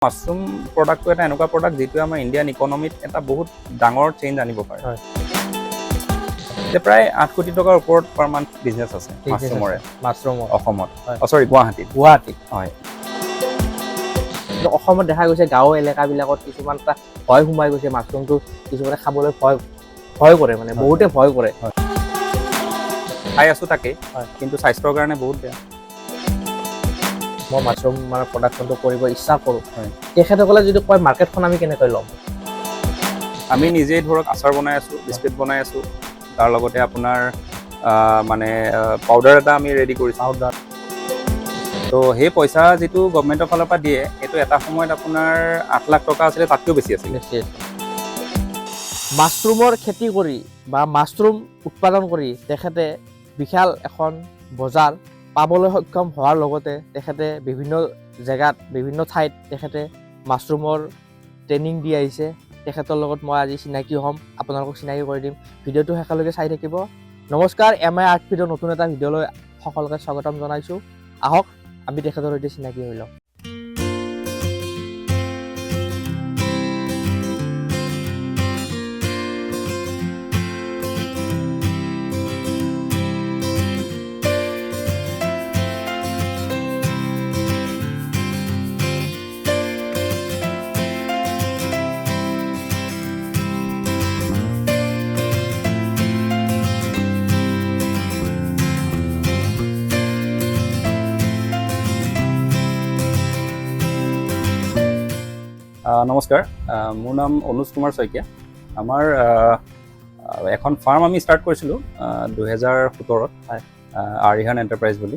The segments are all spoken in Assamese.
মাছৰুম প্ৰডাক্টটো এটা এনেকুৱা প্ৰডাক্ট যিটোৱে আমাৰ ইণ্ডিয়ান ইকনমিত এটা বহুত ডাঙৰ চেঞ্জ আনিব পাৰে। এতিয়া প্ৰায় 8 কোটি টকাৰ ওপৰত পাৰ মান্থ বিজনেছ আছে মাছৰুমৰে। মাছৰুমৰ? অসমত, চৰি, গুৱাহাটীত। গুৱাহাটীত? হয়। কিন্তু অসমত দেখা গৈছে গাঁও এলেকাবিলাকত কিছুমান এটা ভয় সোমাই গৈছে, মাছৰুমটো কিছুমানে খাবলৈ ভয় ভয় কৰে, মানে বহুতে ভয় কৰে। খাই আছোঁ তাকেই। কিন্তু স্বাস্থ্যৰ কাৰণে বহুত বেয়া। মই মাছৰুম মানে প্ৰডাকশ্যনটো কৰিব ইচ্ছা কৰোঁ, তেখেতসকলে যদি কয় মাৰ্কেটখন আমি কেনেকৈ ল'ম? আমি নিজেই ধৰক আচাৰ বনাই আছোঁ, বিস্কুট বনাই আছোঁ, তাৰ লগতে আপোনাৰ মানে পাউডাৰ এটা আমি ৰেডি কৰিছোঁ। পাউডাৰ। ত' সেই পইচা যিটো গভমেণ্টৰ ফালৰ পৰা দিয়ে, সেইটো এটা সময়ত আপোনাৰ 8 লাখ টকা আছিলে, তাতকৈও বেছি আছিলে। বেছি আছে। মাছৰুমৰ খেতি কৰি বা মাছৰুম উৎপাদন কৰি তেখেতে বিশাল এখন বজাৰ পাবলৈ সক্ষম হোৱাৰ লগতে তেখেতে বিভিন্ন জেগাত, বিভিন্ন ঠাইত তেখেতে মাছৰুমৰ ট্ৰেইনিং দি আহিছে। তেখেতৰ লগত মই আজি চিনাকি হ'ম, আপোনালোকক চিনাকি কৰি দিম। ভিডিঅ'টো শেষলৈকে চাই থাকিব। নমস্কাৰ, এম আই আৰ্ট ফিডৰ নতুন এটা ভিডিঅ'লৈ সকলোকে স্বাগতম জনাইছোঁ। আহক, আমি তেখেতৰ সৈতে চিনাকি হৈ লওঁ। নমস্কাৰ, মোৰ নাম অনুজ কুমাৰ শইকীয়া। আমাৰ আহ, আহ, এখন ফাৰ্ম আমি ষ্টাৰ্ট কৰিছিলোঁ 2017ত, আৰিহান এণ্টাৰপ্ৰাইজ বুলি।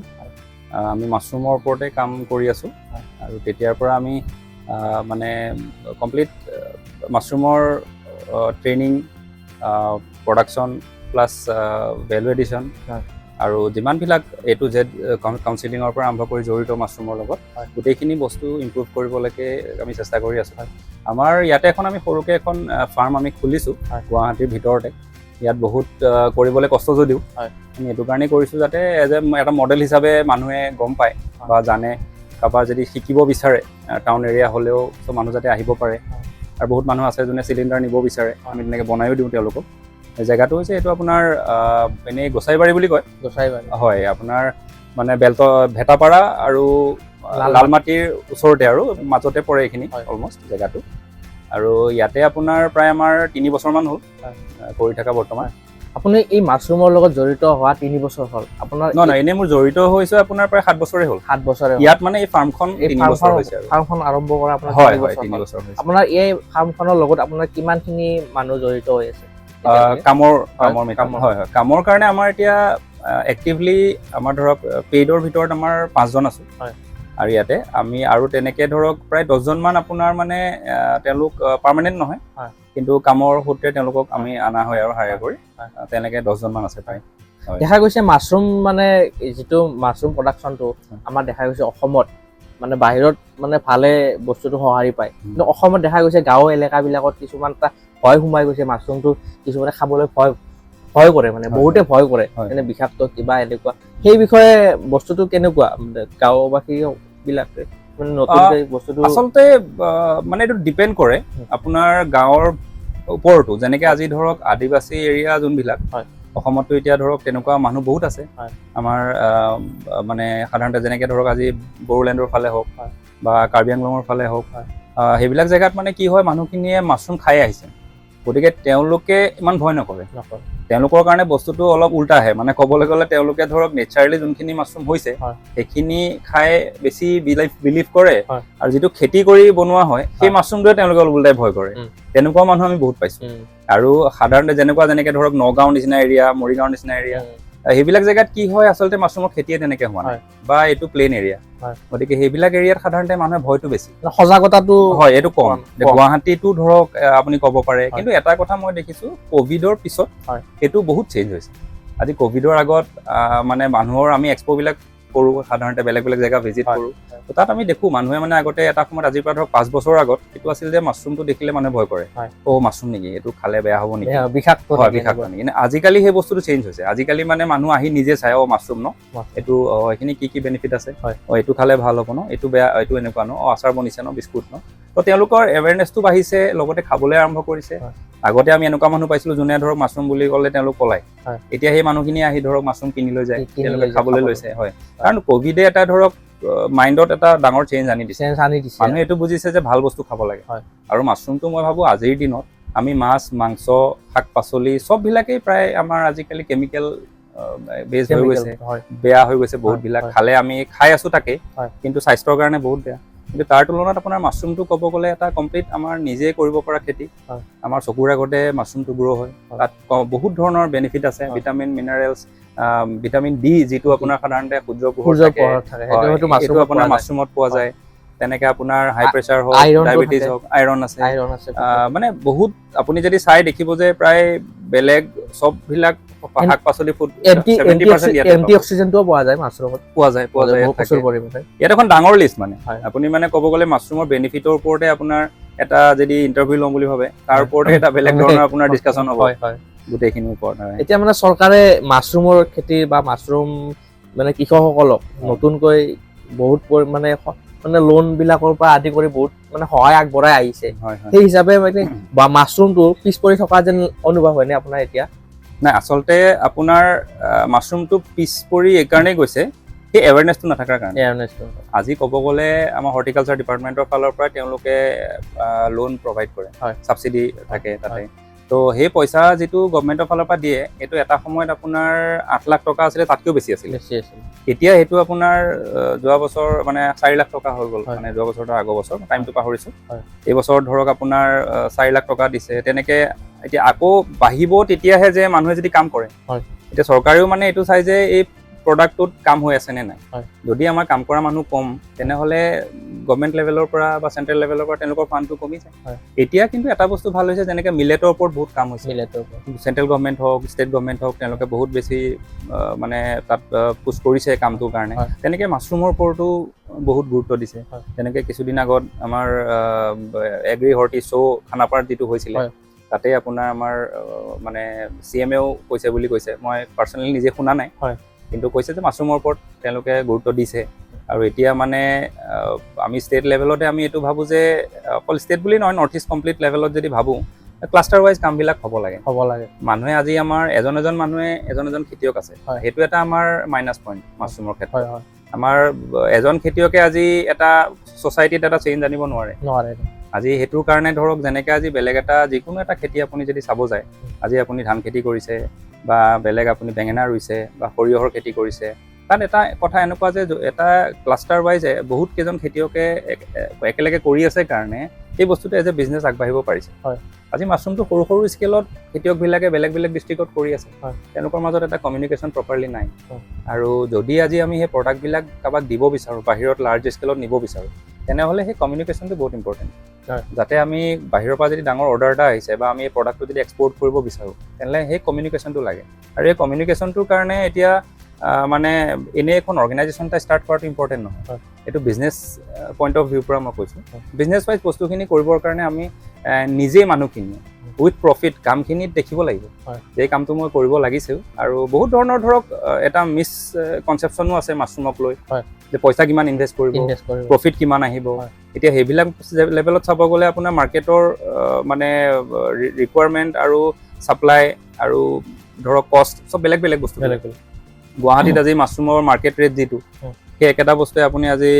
আমি মাছৰুমৰ ওপৰতে কাম কৰি আছোঁ। আৰু তেতিয়াৰ পৰা আমি মানে কমপ্লিট মাছৰুমৰ training, production plus value addition আৰু যিমানবিলাক এ টু জেড কাউন্সিলিঙৰ পৰা আৰম্ভ কৰি জড়িত মাছৰুমৰ লগত গোটেইখিনি বস্তু ইম্প্ৰুভ কৰিবলৈকে আমি চেষ্টা কৰি আছোঁ। আমাৰ ইয়াতে এখন আমি সৰুকৈ এখন ফাৰ্ম আমি খুলিছোঁ গুৱাহাটীৰ ভিতৰতে। ইয়াত বহুত কৰিবলৈ কষ্ট যদিও আমি এইটো কাৰণেই কৰিছোঁ যাতে এজ এ এটা মডেল হিচাপে মানুহে গম পায় বা জানে, কাৰোবাৰ যদি শিকিব বিচাৰে টাউন এৰিয়া হ'লেও চব মানুহ যাতে আহিব পাৰে। আৰু বহুত মানুহ আছে যোনে চিলিণ্ডাৰ নিব বিচাৰে, আমি তেনেকৈ বনায়ো দিওঁ তেওঁলোকক। জেগাটো হৈছে এইটো আপোনাৰ এনেই গোচাইবাৰী বুলি কয়। গোসাইবাৰী। হয়, আপোনাৰ মানে বেল্ট ভেটাপাৰা আৰু লালমাটিৰ ওচৰতে আৰু মাজতে পৰে এইখিনি অলমষ্ট জেগাটো। আৰু ইয়াতে আপোনাৰ প্ৰায় আমাৰ 3 বছৰমান হ'ল কৰি থকা বৰ্তমান। আপুনি এই মাছৰুমৰ লগত জড়িত হোৱা 3 বছৰ হ'ল আপোনাৰ? নহয় নহয়, এনেই মোৰ জড়িত হৈছে আপোনাৰ প্ৰায় 7 বছৰে হ'ল। 7 বছৰে হ'ল। ইয়াত মানে এই ফাৰ্মখন এই 3 বছৰ ফাৰ্মখন হৈছে আৰু। ফাৰ্মখন আৰম্ভ কৰা আপোনাৰ হয় তিনি হয় বছৰ তিনি হ'ল। বছৰ হৈছে। আপোনাৰ এই ফাৰ্মখনৰ লগত আপোনাৰ কিমানখিনি মানুহ জড়িত হৈ আছে এতিয়ালৈকে? কামৰ কামৰ। হয়, কামৰ কাৰণে আমাৰ এতিয়া এক্টিভলি আমাৰ ধৰক পেইডৰ ভিতৰত আমাৰ পাঁচজন আছোঁ। আৰু ইয়াতে আমি আৰু তেনেকে ধৰক প্ৰায় 10জনমান আপোনাৰ মানে তেওঁলোক পাৰ্মানেণ্ট নহয়, কিন্তু কামৰ সূত্ৰে তেওঁলোকক আমি অনা হয় আৰু হায়াৰ কৰি। তেনেকে 10জনমান আছে প্ৰায়। দেখা গৈছে মাছৰুম মানে যিটো মাছৰুম প্ৰডাকশ্যনটো আমাৰ দেখা গৈছে অসমত মানে বাহিৰত মানে ভালে বস্তুটো সঁহাৰি পায়, কিন্তু অসমত দেখা গৈছে গাঁও এলেকাবিলাকত কিছুমান এটা ভয় সোমাই গৈছে, মাছৰুমটো কিছুমানে খাবলৈ ভয় ভয় কৰে, মানে বহুতে ভয় কৰে, এনে বিষাক্ত কিবা এনেকুৱা। সেই বিষয়ে বস্তুটো কেনেকুৱা, মানে গাঁওবাসী বিলাকে মানে নতুনকৈ বস্তুটো? আচলতে মানে এইটো ডিপেণ্ড কৰে আপোনাৰ গাঁৱৰ ওপৰতো। যেনেকে আজি ধৰক আদিবাসী এৰিয়া যোনবিলাক, অসমততো এতিয়া ধৰক তেনেকুৱা মানুহ বহুত আছে। আমাৰ মানে সাধাৰণতে যেনেকে ধৰক আজি বড়োলেণ্ডৰ ফালে হওক বা কাৰ্বি আংলঙৰ ফালে হওক, সেইবিলাক জেগাত মানে কি হয়, মানুহখিনিয়ে মাছৰুম খাই আহিছে, গতিকে তেওঁলোকে ইমান ভয় নকৰে। নকৰে। তেওঁলোকৰ কাৰণে বস্তুটো অলপ উল্টা আহে। মানে ক'বলৈ গ'লে তেওঁলোকে ধৰক নেচাৰেলি যোনখিনি মাছৰুম হৈছে সেইখিনি খাই বেছি বিলিভ কৰে আৰু যিটো খেতি কৰি বনোৱা হয় সেই মাছৰুমটোৱে তেওঁলোকে অলপ উল্টাই ভয় কৰে। তেনেকুৱা মানুহ আমি বহুত পাইছোঁ। আৰু সাধাৰণতে যেনেকুৱা যেনেকে ধৰক নগাঁও নিচিনা এৰিয়া, মৰিগাঁও নিচিনা এৰিয়া, সেইবিলাক জেগাত কি হয়, আচলতে মাছৰুমৰ খেতিয়ে তেনেকে হোৱা নাই বা এইটো প্লেইন এৰিয়া, গতিকে সেইবিলাক এৰিয়াত সাধাৰণতে মানুহে ভয়টো বেছি। মানে সজাগতাটো হয়, এইটো কম। কম, এতিয়া কম। গুৱাহাটীতো ধৰক আপুনি ক'ব পাৰে। কিন্তু এটা কথা মই দেখিছো, কভিডৰ পিছত সেইটো বহুত চেঞ্জ হৈছে। আজি কভিডৰ আগত মানে মানুহৰ আমি এক্সপ' বিলাক কৰোঁ, সাধাৰণতে বেলেগ বেলেগ জেগা ভিজিট কৰোঁ। তো তাত আমি দেখোঁ, মানুহে মানে আগতে এটা সময়ত, আজিৰ পৰা ধৰক 5 বছৰৰ আগত এইটো আছিল যে মাছৰুমটো দেখিলে মানুহে ভয় কৰে। অ' মাছৰুম নেকি, এইটো খালে বেয়া হ'ব নেকি? বিষাক্ত হয়, নেকি? বিষাক্ত নেকি। কিন্তু আজিকালি সেই বস্তুটো চেঞ্জ হৈছে। আজিকালি মানে মানুহ আহি নিজে চাই, অ' মাছৰুম ন, মাছৰুম। এইটো অ, এইখিনি কি কি বেনিফিট আছে, অ' এইটো খালে ভাল হ'ব ন, এইটো বেয়া, এইটো এনেকুৱা ন, অ' আচাৰ বনিছে ন, বিস্কুট ন। তো তেওঁলোকৰ এৱেৰনেছটো বাঢ়িছে, লগতে খাবলৈ আৰম্ভ কৰিছে। আগতে আমি এনেকুৱা মানুহ পাইছিলো যোনে ধৰক মাছৰুম বুলি ক'লে তেওঁলোক পলায়। এতিয়া সেই মানুহখিনি আহি ধৰক মাছৰুম কিনি লৈ যায়, কিনি তেওঁলোকে লৈ যায় খাবলৈ খাবলৈ। লৈছে। হয়, কাৰণ কভিডে এটা ধৰক মাইণ্ডত এটা ডাঙৰ চেঞ্জ আনি দিছে। চেঞ্জ আনি দিছে। মানুহে এইটো বুজিছে যে ভাল বস্তু খাব লাগে। আৰু মাছৰুমটো মই ভাবো আজিৰ দিনত আমি মাছ, মাংস, শাক পাচলি চববিলাকেই প্ৰায় আমাৰ আজিকালি কেমিকেল বেছ হৈ Chemical, গৈছে, বেয়া হৈ গৈছে বহুতবিলাক। খালে আমি খাই আছো তাকেই, কিন্তু স্বাস্থ্যৰ কাৰণে বহুত বেয়া। কিন্তু তাৰ তুলনাত আপোনাৰ মাছৰুমটো ক'ব গ'লে এটা কমপ্লিট আমাৰ নিজে কৰিব পৰা খেতি। আমাৰ চকুৰ আগতে মাছৰুমটো গ্ৰ' হয়। তাত বহুত ধৰণৰ বেনিফিট আছে, ভিটামিন, মিনাৰেলছ, ভিটামিন ডি, যিটো আপোনাৰ সাধাৰণতে সূৰ্যৰ পোহৰ সূৰ্যৰ থাকে, পোহৰত থাকে, সেইটো হয়, হয়তো এইটো মাছৰুমত আপোনাৰ পোৱা যায়। মাছৰুমত পোৱা যায়। তেনেকে আপোনাৰ হাই প্ৰেছাৰ হওক, আইৰণটো ডায়েবেটিছ থাকে। হওক, আইৰণ আছে। আইৰণ আছে। মানে বহুত আপুনি যদি চাই দেখিব যে প্ৰায় বেলেগ চববিলাক শাক পাচলি ফুড 70% ইয়াতে এণ্টি পাব। অক্সিজেনটোও পোৱা যায় মাছৰুমত। পোৱা যায়, পোৱা যায়, ইয়াত বহুত থাকে। প্ৰচুৰ পৰিমাণে। ইয়াত এখন ডাঙৰ লিষ্ট মানে। আপুনি মানে ক'ব গ'লে মাছৰুমৰ বেনিফিটৰ ওপৰতে আপোনাৰ এটা যদি ইণ্টাৰভিউ ল'ম বুলি ভাবে, তাৰ ওপৰতে এটা বেলেগ ধৰণৰ আপোনাৰ ডিছকাশ্যন হ'ব হয় হয় গোটেইখিনিৰ ওপৰত, হয়। এতিয়া মানে চৰকাৰে মাছৰুমৰ খেতি বা মাছৰুম মানে কৃষকসকলক নতুনকৈ বহুত পৰিমাণে মানে লোন বিলাকৰ পৰা আদি কৰি বহুত মানে সহায় আগবঢ়াই আহিছে। হয় হয় সেই হিচাপে মানে বা মাছৰুমটো পিছ পৰি থকা যেন অনুভৱ হয়নে আপোনাৰ এতিয়া? নাই, আচলতে আপোনাৰ মাছৰুমটো পিছ পৰি এইকাৰণেই গৈছে, সেই এৱেৰনেছটো নথকাৰ কাৰণে। এৱাৰনেছটো। আজি ক'ব গ'লে আমাৰ হৰ্টিকালচাৰ ডিপাৰ্টমেণ্টৰ ফালৰ পৰা তেওঁলোকে লোন প্ৰভাইড কৰে, ছাবচিডি থাকে তাতে। তো সেই পইচা যিটো গভমেণ্টৰ ফালৰ পৰা দিয়ে, সেইটো এটা সময়ত আপোনাৰ 8 লাখ টকা আছিলে, তাতকৈও বেছি আছিলে। বেছি আছিল। এতিয়া সেইটো আপোনাৰ যোৱা বছৰ মানে 4 লাখ টকা হৈ গ'ল। মানে যোৱা বছৰ, তাৰ আগৰ বছৰ, টাইমটো পাহৰিছোঁ। এই বছৰ ধৰক আপোনাৰ 4 লাখ টকা দিছে। তেনেকে এতিয়া আকৌ বাঢ়িব তেতিয়াহে যে মানুহে যদি কাম কৰে। এতিয়া চৰকাৰেও মানে এইটো চাই যে এই প্ৰডাক্টটোত কাম হৈ আছে নে নাই। যদি আমাৰ কাম কৰা মানুহ কম, তেনেহ'লে গভমেণ্ট লেভেলৰ পৰা বা চেণ্ট্ৰেল লেভেলৰ পৰা তেওঁলোকৰ ফাণ্ডটো কমি যায়। এতিয়া কিন্তু এটা বস্তু ভাল হৈছে, যেনেকৈ মিলেটৰ ওপৰত বহুত কাম হৈছে। মিলেটৰ ওপৰত। চেণ্ট্ৰেল গভমেণ্ট হওক, ষ্টেট গভমেণ্ট হওক, তেওঁলোকে বহুত বেছি মানে তাত পুছ কৰিছে কামটোৰ কাৰণে। তেনেকৈ মাছৰুমৰ ওপৰতো বহুত গুৰুত্ব দিছে। তেনেকৈ কিছুদিন আগত আমাৰ এগ্ৰি হৰ্টি শ্ব' খানাপাৰাত যিটো হৈছিলে, তাতে আপোনাৰ আমাৰ মানে চি এমেও কৈছে বুলি কৈছে, মই পাৰ্চনেলি নিজে শুনা নাই, কিন্তু কৈছে যে মাছৰুমৰ ওপৰত তেওঁলোকে গুৰুত্ব দিছে। আৰু এতিয়া মানে আমি ষ্টেট লেভেলতে আমি এইটো ভাবোঁ যে অকল ষ্টেট বুলি নহয়, নৰ্থ ইষ্ট কমপ্লিট লেভেলত যদি ভাবোঁ, ক্লাষ্টাৰ ৱাইজ কামবিলাক হ'ব লাগে। হ'ব লাগে। মানুহে আজি আমাৰ এজন এজন মানুহে এজন এজন খেতিয়ক আছে, সেইটো এটা আমাৰ মাইনাছ পইণ্ট মাছৰুমৰ ক্ষেত্ৰত। হয় হয় আমাৰ এজন খেতিয়কে আজি এটা ছ'চাইটিত এটা চেঞ্জ আনিব নোৱাৰে। নোৱাৰে। আজি সেইটোৰ কাৰণে ধৰক যেনেকে আজি বেলেগ এটা যিকোনো এটা খেতি আপুনি যদি চাব যায়, আজি আপুনি ধান খেতি কৰিছে বা বেলেগ আপুনি বেঙেনা ৰুইছে বা সৰিয়হৰ খেতি কৰিছে, তাত এটা কথা এনেকুৱা যে এটা ক্লাষ্টাৰ ৱাইজ বহুত কেইজন খেতিয়কে একেলগে কৰি আছে কাৰণে এই বস্তুটো এজ এ বিজনেছ আগবাঢ়িব পাৰিছে। আজি মাছৰুমটো সৰু সৰু স্কেলত খেতিয়কবিলাকে বেলেগ বেলেগ ডিষ্ট্ৰিক্টত কৰি আছে, তেওঁলোকৰ মাজত এটা কমিউনিকেশ্যন প্ৰপাৰলি নাই। আৰু যদি আজি আমি সেই প্ৰডাক্টবিলাক কাৰোবাক দিব বিচাৰোঁ, বাহিৰত লাৰ্জ স্কেলত নিব বিচাৰোঁ, তেনেহ'লে সেই কমিউনিকেশ্যনটো বহুত ইম্পৰ্টেণ্ট, যাতে আমি বাহিৰৰ পৰা যদি ডাঙৰ অৰ্ডাৰ এটা আহিছে বা আমি এই প্ৰডাক্টটো যদি এক্সপৰ্ট কৰিব বিচাৰোঁ, তেনেহ'লে সেই কমিউনিকেশ্যনটো লাগে। আৰু এই কমিউনিকেশ্যনটোৰ কাৰণে এতিয়া মানে এনেই এখন অৰ্গেনাইজেশ্যন এটা ষ্টাৰ্ট কৰাটো ইম্পৰ্টেণ্ট নহয়। এইটো বিজনেছ পইণ্ট অফ ভিউৰ পৰা মই কৈছোঁ। বিজনেছ ৱাইজ বস্তুখিনি কৰিবৰ কাৰণে আমি নিজেই মানুহখিনিয়ে উইথ প্ৰফিট কামখিনিত দেখিব লাগিব যে এই কামটো মই কৰিব লাগিছেও। আৰু বহুত ধৰণৰ ধৰক এটা মিছ কনচেপশ্যনো আছে মাছৰুমক লৈ, যে পইচা কিমান ইনভেষ্ট কৰিব, ইনভেষ্ট কৰিব, প্ৰফিট কিমান আহিব। এতিয়া সেইবিলাক লেভেলত চাব গ'লে আপোনাৰ মাৰ্কেটৰ মানে ৰিকুৱাৰমেণ্ট আৰু ছাপ্লাই আৰু ধৰক কষ্ট চব বেলেগ বেলেগ বস্তু। বেলেগ বেলেগ। গুৱাহাটীত আজি মাছৰুমৰ মাৰ্কেট ৰেট যিটো, সেই একেটা বস্তুৱে আপুনি আজি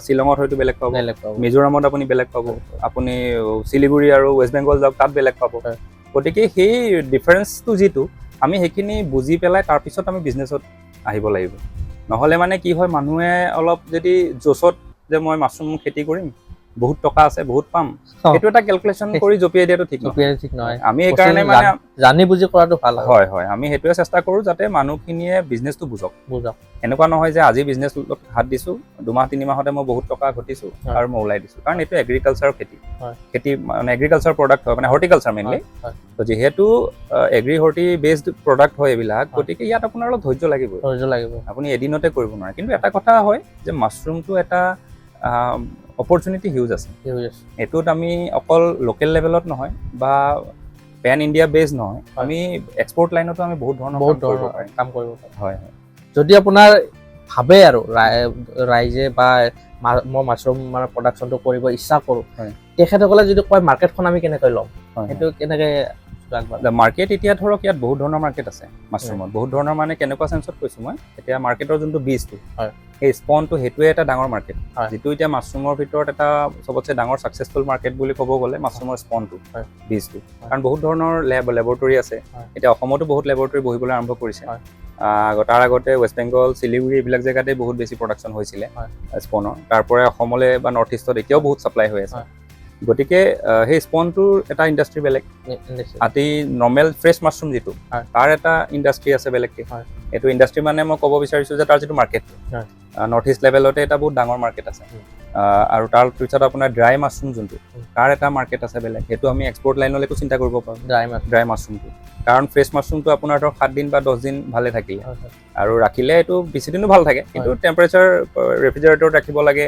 শ্বিলঙত হয়তো বেলেগ পাব, বেলেগ পাব। মিজোৰামত আপুনি বেলেগ পাব, আপুনি শিলিগুৰি আৰু ৱেষ্ট বেংগল যাওক, তাত বেলেগ পাব। গতিকে সেই ডিফাৰেঞ্চটো যিটো, আমি সেইখিনি বুজি পেলাই তাৰপিছত আমি বিজনেছত আহিব লাগিব। নহ'লে মানে কি হয়, মানুহে অলপ যদি জোচত যে মই মাছৰুম খেতি কৰিম, বহুত টকা আছে, বহুত পাম, সেইটো এটা কেলকুলেশ্যন কৰি জঁপিয়াই দিয়াটো ঠিক নহয়। জঁপিয়াই ঠিক নহয়। আমি সেইকাৰণে মানে জানি বুজি কৰাটো ভাল আৰু। হয় হয়, আমি সেইটোৱে চেষ্টা কৰোঁ যাতে মানুহখিনিয়ে বিজনেছটো বুজক। বুজক। এনেকুৱা নহয় যে আজি বিজনেছ হাত দিছোঁ, 2 মাহ 3 মাহতে মই বহুত টকা ঘটিছোঁ আৰু মই ওলাই দিছোঁ। কাৰণ এইটো এগ্ৰিকালচাৰৰ খেতি, খেতি মানে এগ্ৰিকালচাৰ প্ৰডাক্ট হয়, মানে হৰ্টিকালচাৰ মেইনলি। তো যিহেতু এগ্ৰি হৰ্টি বেছড প্ৰডাক্ট হয় এইবিলাক, গতিকে ইয়াত আপোনাৰ অলপ ধৈৰ্য লাগিবই। ধৈৰ্য লাগিব। আপুনি এদিনতে কৰিব নোৱাৰে। কিন্তু এটা কথা হয় যে মাছৰুমটো এটা অপৰচুনিটি হিউজ আছে। হিউজ আছে। এইটোত আমি অকল লোকেল লেভেলত নহয় বা পেন ইণ্ডিয়া বেছ নহয়, আমি এক্সপৰ্ট লাইনতো আমি বহুত ধৰণৰ বহুত কাম কৰিব ধৰণৰ পাৰিম। কাম কৰিব পাৰে। হয় হয় যদি আপোনাৰ ভাবে আৰু ৰাইজে বা মই মাছৰুম মানে প্ৰডাকশ্যনটো কৰিব ইচ্ছা কৰোঁ, তেখেতসকলে যদি কয় মাৰ্কেটখন আমি কেনেকৈ ল'ম, সেইটো কেনেকৈ আগবাঢ়ে? মাৰ্কেট এতিয়া ধৰক ইয়াত বহুত ধৰণৰ মাৰ্কেট আছে মাছৰুমত। বহুত ধৰণৰ মানে কেনেকুৱা চেন্সত কৈছোঁ মই, এতিয়া মাৰ্কেটৰ যোনটো বীজটো, সেই স্পনটো, সেইটোৱে এটা ডাঙৰ মাৰ্কেট, যিটো এতিয়া মাছৰুমৰ ভিতৰত এটা চবতছে ডাঙৰ ছাকচেছফুল মাৰ্কেট বুলি ক'ব গ'লে মাছৰুমৰ স্পনটো, বীজটো। কাৰণ বহুত ধৰণৰ লেবৰেটৰী আছে। এতিয়া অসমতো বহুত লেবৰেটৰী বহিবলৈ আৰম্ভ কৰিছে। তাৰ আগতে ৱেষ্ট বেংগল, শিলিগুৰি এইবিলাক জেগাতে বহুত বেছি প্ৰডাকশ্যন হৈছিলে স্পনৰ। তাৰ পৰাই অসমলৈ বা নৰ্থ ইষ্টত এতিয়াও বহুত ছাপ্লাই হৈ আছে। গতিকে সেই স্পনটোৰ এটা ইণ্ডাষ্ট্ৰি বেলেগ। আতি নৰ্মেল ফ্ৰেছ মাছৰুম যিটো, তাৰ এটা ইণ্ডাষ্ট্ৰি আছে বেলেগকে। এইটো ইণ্ডাষ্ট্ৰি মানে মই ক'ব বিচাৰিছোঁ যে তাৰ যিটো মাৰ্কেট, নৰ্থ ইষ্ট লেভেলতে এটা বহুত ডাঙৰ মাৰ্কেট আছে। আৰু তাৰ পিছত আপোনাৰ ড্ৰাই মাছৰুম যোনটো, তাৰ এটা মাৰ্কেট আছে বেলেগ। সেইটো আমি এক্সপৰ্ট লাইনলৈকো চিন্তা কৰিব পাৰোঁ। ড্ৰাই মাছ। ড্ৰাই মাছৰুমটো, কাৰণ ফ্ৰেছ মাছৰুমটো আপোনাৰ ধৰক 7 দিন বা 10 দিন ভালে থাকিলে আৰু ৰাখিলে এইটো বেছি দিনো ভাল থাকে, কিন্তু টেম্পাৰেচাৰ ৰেফ্ৰিজাৰেটৰত ৰাখিব লাগে,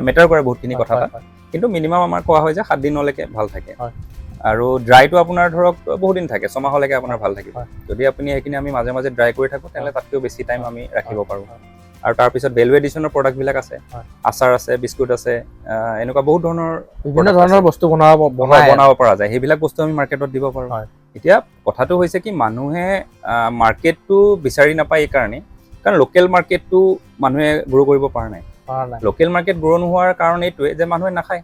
মেটাৰ কৰে বহুতখিনি কথা তাত। কিন্তু মিনিমাম আমাৰ কোৱা হয় যে 7 দিনলৈকে ভাল থাকে। আৰু ড্ৰাইটো আপোনাৰ ধৰক বহুত দিন থাকে, ছমাহলৈকে আপোনাৰ ভাল থাকিব। যদি আপুনি সেইখিনি আমি মাজে মাজে ড্ৰাই কৰি থাকোঁ, তেনেহ'লে তাতকৈও বেছি টাইম আমি ৰাখিব পাৰোঁ। আৰু তাৰপিছত ভেলু এডিশ্যনৰ প্ৰডাক্টবিলাক আছে, আচাৰ আছে, বিস্কুট আছে, এনেকুৱা বহুত ধৰণৰ বিভিন্ন product ধৰণৰ আছে। বস্তু বনাব বনাই বনাব পৰা যায়। সেইবিলাক বস্তু আমি মাৰ্কেটত দিব পাৰোঁ। এতিয়া কথাটো হৈছে কি, মানুহে মাৰ্কেটটো বিচাৰি নাপায় এই কাৰণেই, কাৰণ লোকেল মাৰ্কেটটো মানুহে গ্ৰ' কৰিব পৰা নাই। পৰা নাই। লোকেল মাৰ্কেট গ্ৰ' নোহোৱাৰ কাৰণ এইটোৱে যে মানুহে নাখায়।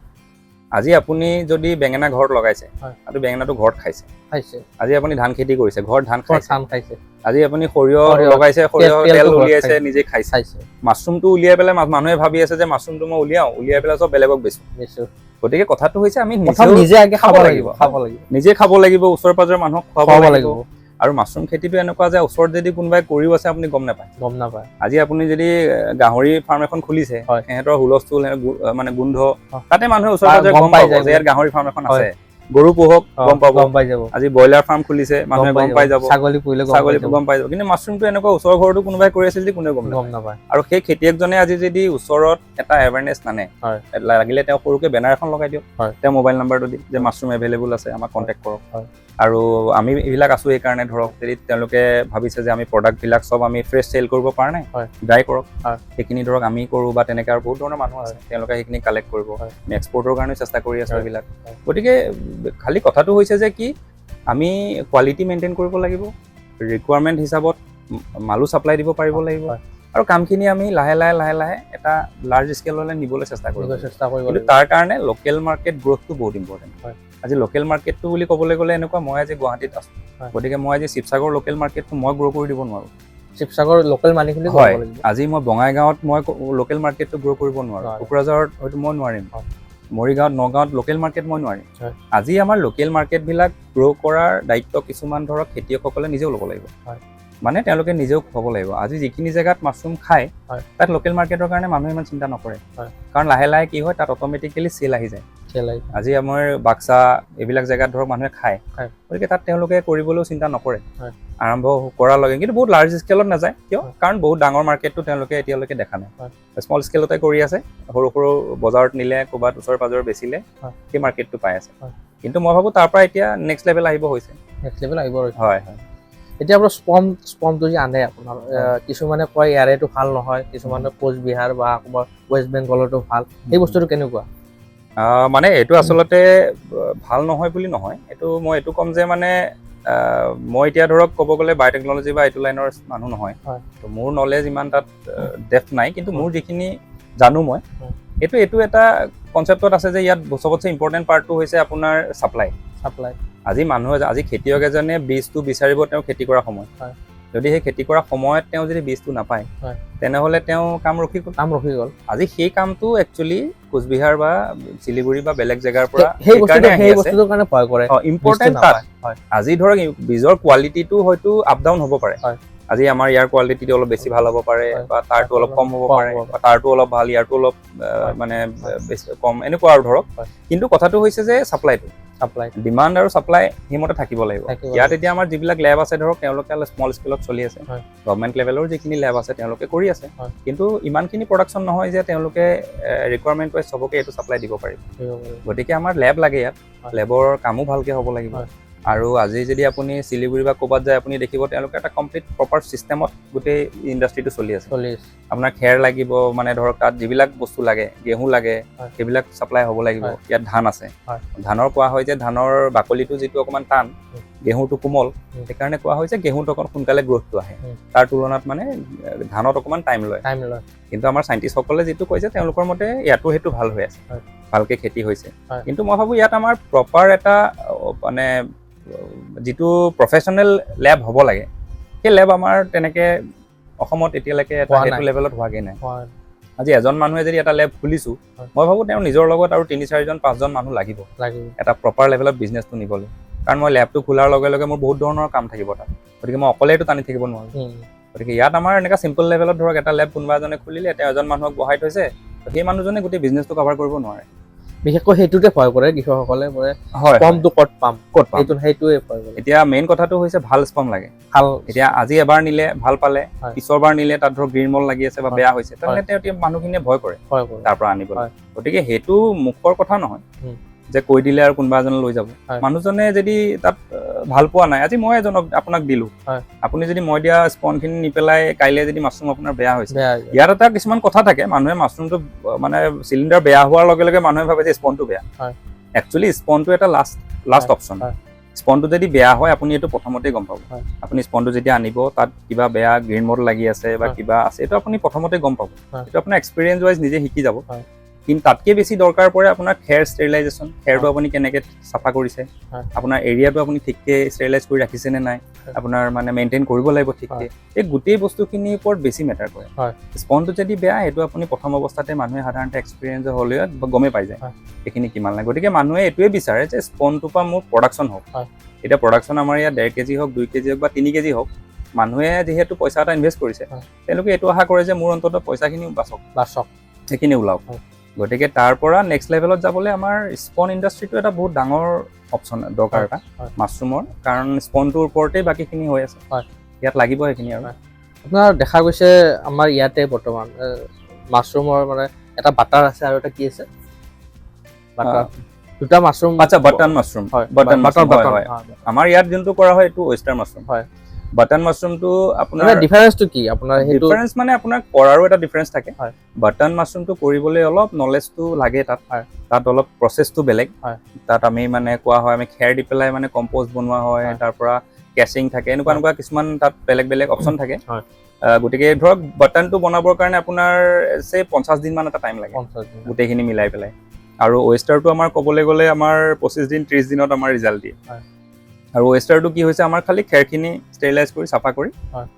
আজি আপুনি যদি বেঙেনা ঘৰত লগাইছে, আৰু বেঙেনাটো ঘৰত খাইছে, খাইছে। আজি আপুনি ধান খেতি কৰিছে, ঘৰত ধান ঘৰত খাইছে, ধান খাইছে। আজি আপুনি সৰিয়হ সৰিয়হ, লগাইছে, সৰিয়হ তেলটো তেল ঘৰত উলিয়াইছে, খাইছে। নিজে খাইছে। খাইছে। মাছৰুমটো উলিয়াই পেলাই মানুহে ভাবি আছে যে মাছৰুমটো মই উলিয়াওঁ, উলিয়াই পেলাই চব বেলেগক বেচো। নিশ্চয়। গতিকে কথাটো হৈছে আমি প্ৰথম নিজেও নিজে আগে খাব খাব লাগিব। লাগিব, খাব লাগিব। নিজে খাব লাগিব, ওচৰে পাজৰে মানুহক খুৱাব খুৱাব লাগিব। লাগিব। আৰু মাছৰুম খেতিটো এনেকুৱা যে ওচৰত যদি কোনোবাই কৰিও আছে, আপুনি গম নাপায়। গম নাপায়। আজি আপুনি যদি গাহৰি ফাৰ্ম এখন খুলিছে, সিহঁতৰ হুলস্থুল, সিহঁতৰ মানে গোন্ধ, তাতে মানুহে ওচৰে পাজৰে গম গম পাই পাব যায়। যে ইয়াত গাহৰি ফাৰ্ম এখন আছে। গৰু পোহক, গম পাব। গম পাই যাব। আজি ব্ৰইলাৰ ফাৰ্ম খুলিছে, মানুহে গম পাই যাব। ছাগলী পুহিলে গম পাই ছাগলী যাব। গম পাই যাব। কিন্তু মাছৰুমটো এনেকুৱা, ওচৰৰ ঘৰতো কোনোবাই কৰি আছিল যদি কোনেও গম গম নাপায়। নাপায়। আৰু সেই খেতিয়কজনে আজি যদি ওচৰত এটা এৱেৰনেছ নানে, লাগিলে তেওঁ সৰুকে বেনাৰ এখন লগাই দিয়ক, তেওঁ মোবাইল নাম্বাৰটো দি যে মাছৰুম এভেইলেবল আছে, আমাক কণ্টেক্ট কৰক। আৰু আমি এইবিলাক আছো সেইকাৰণে ধৰক যদি তেওঁলোকে ভাবিছে যে আমি প্ৰডাক্টবিলাক চব আমি ফ্ৰেছ চেল কৰিব পৰা নাই, ড্ৰাই কৰক, সেইখিনি ধৰক আমি কৰোঁ বা তেনেকৈ আৰু বহুত ধৰণৰ মানুহ আছে, তেওঁলোকে সেইখিনি কালেক্ট কৰিব। আমি এক্সপৰ্টৰ কাৰণেও চেষ্টা কৰি আছোঁ এইবিলাক। গতিকে খালি কথাটো হৈছে যে কি আমি কোৱালিটি মেইনটেইন কৰিব লাগিব, ৰিকুৱাৰমেণ্ট হিচাপত মালো ছাপ্লাই দিব পাৰিব লাগিব, আৰু কামখিনি আমি লাহে লাহে লাহে লাহে এটা লাৰ্জ স্কেললৈ নিবলৈ চেষ্টা কৰিব কৰিব লাগিব। চেষ্টা কৰিব কিন্তু লাগিব। তাৰ কাৰণে লোকেল মাৰ্কেট গ্ৰ'থটো বহুত ইম্পৰ্টেণ্ট। আজি লোকেল মাৰ্কেটটো বুলি ক'বলৈ গ'লে এনেকুৱা, মই আজি গুৱাহাটীত আছোঁ, গতিকে মই আজি শিৱসাগৰ লোকেল মাৰ্কেটটো মই গ্ৰ' কৰি দিব নোৱাৰোঁ। শিৱসাগৰ লোকেল মানুহখিনি হয়। কৰিব লাগিব। আজি মই বঙাইগাঁৱত মই লোকেল মাৰ্কেটটো গ্ৰ' কৰিব নোৱাৰোঁ। নোৱাৰে। কোকৰাঝাৰত হয়তো মই নোৱাৰিম। মৰিগাঁৱত, নগাঁৱত লোকেল মাৰ্কেট মই নোৱাৰিম। আজি আমাৰ লোকেল মাৰ্কেটবিলাক গ্ৰ' কৰাৰ দায়িত্ব কিছুমান ধৰক খেতিয়কসকলে নিজেও ল'ব লাগিব। মানে তেওঁলোকে নিজেও খুৱাব লাগিব। আজি যিখিনি জেগাত মাছৰুম খায়, তাত লোকেল মাৰ্কেটৰ কাৰণে মানুহে ইমান চিন্তা নকৰে। কাৰণ লাহে লাহে কি হয়, তাত অট'মেটিকেলি চেল আহি যায়। চেল আহি আজি আমাৰ বাক্সা এইবিলাক জেগাত ধৰক মানুহে খায়, গতিকে তাত তেওঁলোকে কৰিবলৈও চিন্তা নকৰে। আৰম্ভ কৰাৰ লগে কিন্তু বহুত লাৰ্জ স্কেলত নাযায়। কিয়? কাৰণ বহুত ডাঙৰ মাৰ্কেটটো তেওঁলোকে এতিয়ালৈকে দেখা নাই। স্মল স্কেলতে কৰি আছে, সৰু সৰু বজাৰত নিলে, ক'ৰবাত ওচৰে পাজৰে বেচিলে, সেই মাৰ্কেটটো পাই আছে। কিন্তু মই ভাবোঁ তাৰ পৰা এতিয়া নেক্সট লেভেল আহিব হৈছে। নেক্সট লেভেল আহিব হৈছে। হয় হয় এতিয়া আপোনাৰ স্পনটো যে আনে আপোনাৰ, কিছুমানে কয় ইয়াৰেটো ভাল নহয়, কিছুমানে কোচবিহাৰ বা ক'ৰবাত ৱেষ্ট বেংগলতো ভাল, সেই বস্তুটো কেনেকুৱা? মানে এইটো আচলতে ভাল নহয় বুলি নহয়, এইটো মই এইটো ক'ম যে মানে মই এতিয়া ধৰক ক'ব গ'লে বায়'টেকনলজি বা এইটো লাইনৰ মানুহ নহয়, তো মোৰ নলেজ ইমান তাত ডেপ্থ নাই। কিন্তু মোৰ যিখিনি জানো মই, এইটো এটা কনচেপ্টত আছে যে ইয়াত চবতছে ইম্পৰ্টেণ্ট পাৰ্টটো হৈছে আপোনাৰ ছাপ্লাই। ছাপ্লাই। আজি মানুহে, আজি খেতিয়ক এজনে বীজটো বিচাৰিব তেওঁ খেতি কৰা সময়ত। যদি সেই খেতি কৰা সময়ত তেওঁ যদি বীজটো নাপায়, তেনেহ'লে তেওঁ কাম ৰখি গ'ল। কাম ৰখি গ'ল। আজি সেই কামটো একচুৱেলি কোচবিহাৰ বা শিলিগুৰি বা বেলেগ জেগাৰ পৰা সেই বস্তুটো সেইকাৰণে আহি সেই আছে। বস্তুটোৰ কাৰণে ভয় কৰে। ইম্পৰ্টেণ্ট বীজটো তাত নাপায়। আজি ধৰক বীজৰ কোৱালিটিটো হয়তো আপ ডাউন হ'ব পাৰে। আজি আমাৰ ইয়াৰ কোৱালিটিটো অলপ বেছি ভাল হ'ব পাৰে বা তাৰটো অলপ কম হ'ব কম পাৰে হ'ব। বা তাৰটো অলপ ভাল, ইয়াৰটো অলপ মানে বেছি কম, এনেকুৱা আৰু ধৰক। কিন্তু কথাটো হৈছে যে ছাপ্লাইটো, ছাপ্লাই, ডিমাণ্ড আৰু ছাপ্লাই সেইমতে থাকিব লাগিব। থাকিব ইয়াত লাগিব। এতিয়া আমাৰ যিবিলাক লেব আছে ধৰক, তেওঁলোকে অলপ স্মল স্কেলত চলি আছে। গভমেণ্ট লেভেলৰ যিখিনি লেব আছে, তেওঁলোকে কৰি আছে। কিন্তু ইমানখিনি প্ৰডাকশ্যন নহয় যে তেওঁলোকে ৰিকুৱাৰমেণ্ট ৱাইজ চবকে এইটো ছাপ্লাই দিব পাৰিব। দিব পাৰিব। গতিকে আমাৰ লেব লাগে ইয়াত। লেবৰ কামো ভালকে হ'ব লাগিব। আৰু আজি যদি আপুনি শিলিগুৰি বা ক'ৰবাত যায়, আপুনি দেখিব তেওঁলোকে এটা কমপ্লিট প্ৰপাৰ চিষ্টেমত গোটেই ইণ্ডাষ্ট্ৰিটো চলি আছে। চলি আছে। আপোনাৰ খেৰ লাগিব, মানে ধৰক তাত যিবিলাক বস্তু লাগে, গেহু লাগে, সেইবিলাক ছাপ্লাই হ'ব লাগিব। ইয়াত ধান আছে। ধানৰ কোৱা হয় যে ধানৰ বাকলিটো যিটো অকণমান টান, গেহুটো কোমল। সেইকাৰণে কোৱা হয় যে গেহুটো অকণ সোনকালে গ্ৰ'থটো আহে। তাৰ তুলনাত মানে ধানত অকণমান টাইম লয়। টাইম লয়। কিন্তু আমাৰ চাইণ্টিষ্টসকলে যিটো কৈছে, তেওঁলোকৰ মতে ইয়াতো সেইটো ভাল হৈ আছে, ভালকে খেতি হৈছে। কিন্তু মই ভাবোঁ ইয়াত আমাৰ প্ৰপাৰ এটা মানে যিটো প্ৰফেচনেল লেব হ'ব লাগে, সেই লেব আমাৰ তেনেকে অসমত এতিয়ালৈকে এটা হোৱা সেইটো নাই। লেভেলত হোৱাগৈ নাই। আজি এজন মানুহে যদি এটা লেব খুলিছোঁ, মই ভাবোঁ তেওঁ নিজৰ লগত আৰু তিনি চাৰিজন পাঁচজন মানুহ লাগিব লাগিব। এটা প্ৰপাৰ লেভেলত বিজনেছটো নিবলৈ। কাৰণ মই লেবটো খোলাৰ লগে লগে মোৰ বহুত ধৰণৰ কাম থাকিব তাত, গতিকে মই অকলে এইটো টানি থাকিব নোৱাৰোঁ। গতিকে ইয়াত আমাৰ এনেকুৱা চিম্পল লেভেলত ধৰক এটা লেব কোনোবা এজনে খুলিলে, তেওঁ এজন মানুহক বহাই থৈছে, সেই মানুহজনে গোটেই বিজনেছটো কভাৰ কৰিব নোৱাৰে। বিশেষকৈ সেইটোতে ভয় কৰে কৃষকসকলে, মানে স্পমটো ক'ত পাম? ক'ত পাম? সেইটোৱে ভয় কৰে। এতিয়া মেইন কথাটো হৈছে ভাল স্পম লাগে। ভাল। এতিয়া আজি এবাৰ নিলে ভাল পালে, পিছৰবাৰ নিলে তাত ধৰক গ্ৰীণ মল লাগি আছে বা বেয়া হৈছে, তেনেহ'লে তেওঁ এতিয়া মানুহখিনিয়ে ভয় কৰে ভয় কৰে। তাৰ পৰা আনিবলৈ। গতিকে সেইটো মুখৰ কথা নহয় যে কৈ দিলে আৰু কোনোবা এজনে লৈ যাব। মানুহজনে যদি তাত ভাল পোৱা নাই, আজি মই এজনক আপোনাক দিলো, আপুনি যদি মই দিয়া স্পনখিনি নি পেলাই কাইলৈ যদি মাছৰুম আপোনাৰ বেয়া হৈছে, বেয়া হৈ যায়। ইয়াত এটা কিছুমান কথা থাকে, মানুহে মাছৰুমটো মানে চিলিণ্ডাৰ বেয়া হোৱাৰ লগে লগে মানুহে ভাবে যে স্পনটো বেয়া। একচুৱেলি স্পনটো এটা লাষ্ট অপশ্যন। স্পনটো যদি বেয়া হয়, আপুনি এইটো প্ৰথমতেই গম পাব। আপুনি স্পনটো যেতিয়া আনিব, তাত কিবা বেয়া গ্ৰীণ মড লাগি আছে বা কিবা আছে, এইটো আপুনি প্ৰথমতে গম পাব। এইটো আপোনাৰ এক্সপিৰিয়েঞ্চ ৱাইজ নিজে শিকি যাব। কিন্তু তাতকৈ বেছি দৰকাৰ পৰে আপোনাৰ খেৰ ষ্টেৰিলাইজেশ্যন। খেৰটো আপুনি কেনেকৈ চাফা কৰিছে, আপোনাৰ এৰিয়াটো আপুনি ঠিককৈ ষ্টেৰিলাইজ কৰি ৰাখিছে নে নাই, আপোনাৰ মানে মেইনটেইন কৰিব লাগিব ঠিককৈ। এই গোটেই বস্তুখিনিৰ ওপৰত বেছি মেটাৰ কৰে। স্পনটো যদি বেয়া, সেইটো আপুনি প্ৰথম অৱস্থাতে মানুহে সাধাৰণতে এক্সপিৰিয়েঞ্চ হ'লেও গমেই পাই যায় সেইখিনি কিমান লাগে। গতিকে মানুহে এইটোৱে বিচাৰে যে স্পনটোৰ পৰা মোৰ প্ৰডাকশ্যন হওক। এতিয়া প্ৰডাকশ্যন আমাৰ ইয়াত 1.5 কেজি হওক, 2 কেজি হওক বা 3 কেজি হওক, মানুহে যিহেতু পইচা এটা ইনভেষ্ট কৰিছে, তেওঁলোকে এইটো আশা কৰে যে মোৰ অন্ততঃ পইচাখিনি বাচক, বাচক, সেইখিনি ওলাওক। গতিকে তাৰ পৰা নেক্সট লেভেলত যাবলৈ আমাৰ স্পন ইণ্ডাষ্ট্ৰিটো এটা বহুত ডাঙৰ অপশ্যন দৰকাৰ এটা মাছৰুমৰ, কাৰণ স্পনটোৰ ওপৰতেই বাকীখিনি হৈ আছে। ইয়াত লাগিব সেইখিনি আৰু। আপোনাৰ দেখা গৈছে আমাৰ ইয়াতে বৰ্তমান মাছৰুমৰ মানে এটা বাটাৰ আছে আৰু এটা কি আছে, বাটাৰ, দুটা মাছৰুম। আচ্ছা, বাটন মাছৰুম। হয়। Button mushroom. Button. হয়। আমাৰ ইয়াত যোনটো কৰা হয়, এইটো ৱেষ্টাৰ্ণ মাছৰুম। বাটন মাছৰুমটো আপোনাৰ মানে ডিফাৰেন্সটো কি আপোনাৰ সেইটো? ডিফাৰেঞ্চ মানে আপোনাৰ কৰাৰো এটা ডিফাৰেঞ্চ থাকে। বাটন মাছৰুমটো কৰিবলৈ অলপ নলেজটো লাগে তাত। তাত অলপ প্ৰচেছটো বেলেগ। তাত আমি মানে কোৱা হয়, আমি খেৰ দি পেলাই মানে কম্প'জ বনোৱা হয়, তাৰ পৰা কেচিং থাকে, এনেকুৱা এনেকুৱা কিছুমান তাত বেলেগ বেলেগ অপশ্যন থাকে। গতিকে ধৰক বাটনটো বনাবৰ কাৰণে আপোনাৰ চে 50 দিন মান এটা টাইম লাগে 50 দিন। গোটেইখিনি মিলাই পেলাই। আৰু ৱেষ্টাৰটো আমাৰ ক'বলৈ গ'লে আমাৰ 25 দিন 30 দিনত আমাৰ ৰিজাল্ট দিয়ে। আৰু ৱেষ্টাৰটো কি হৈছে, আমাৰ খালি খেৰখিনি ষ্টেৰিলাইজ কৰি চাফা কৰি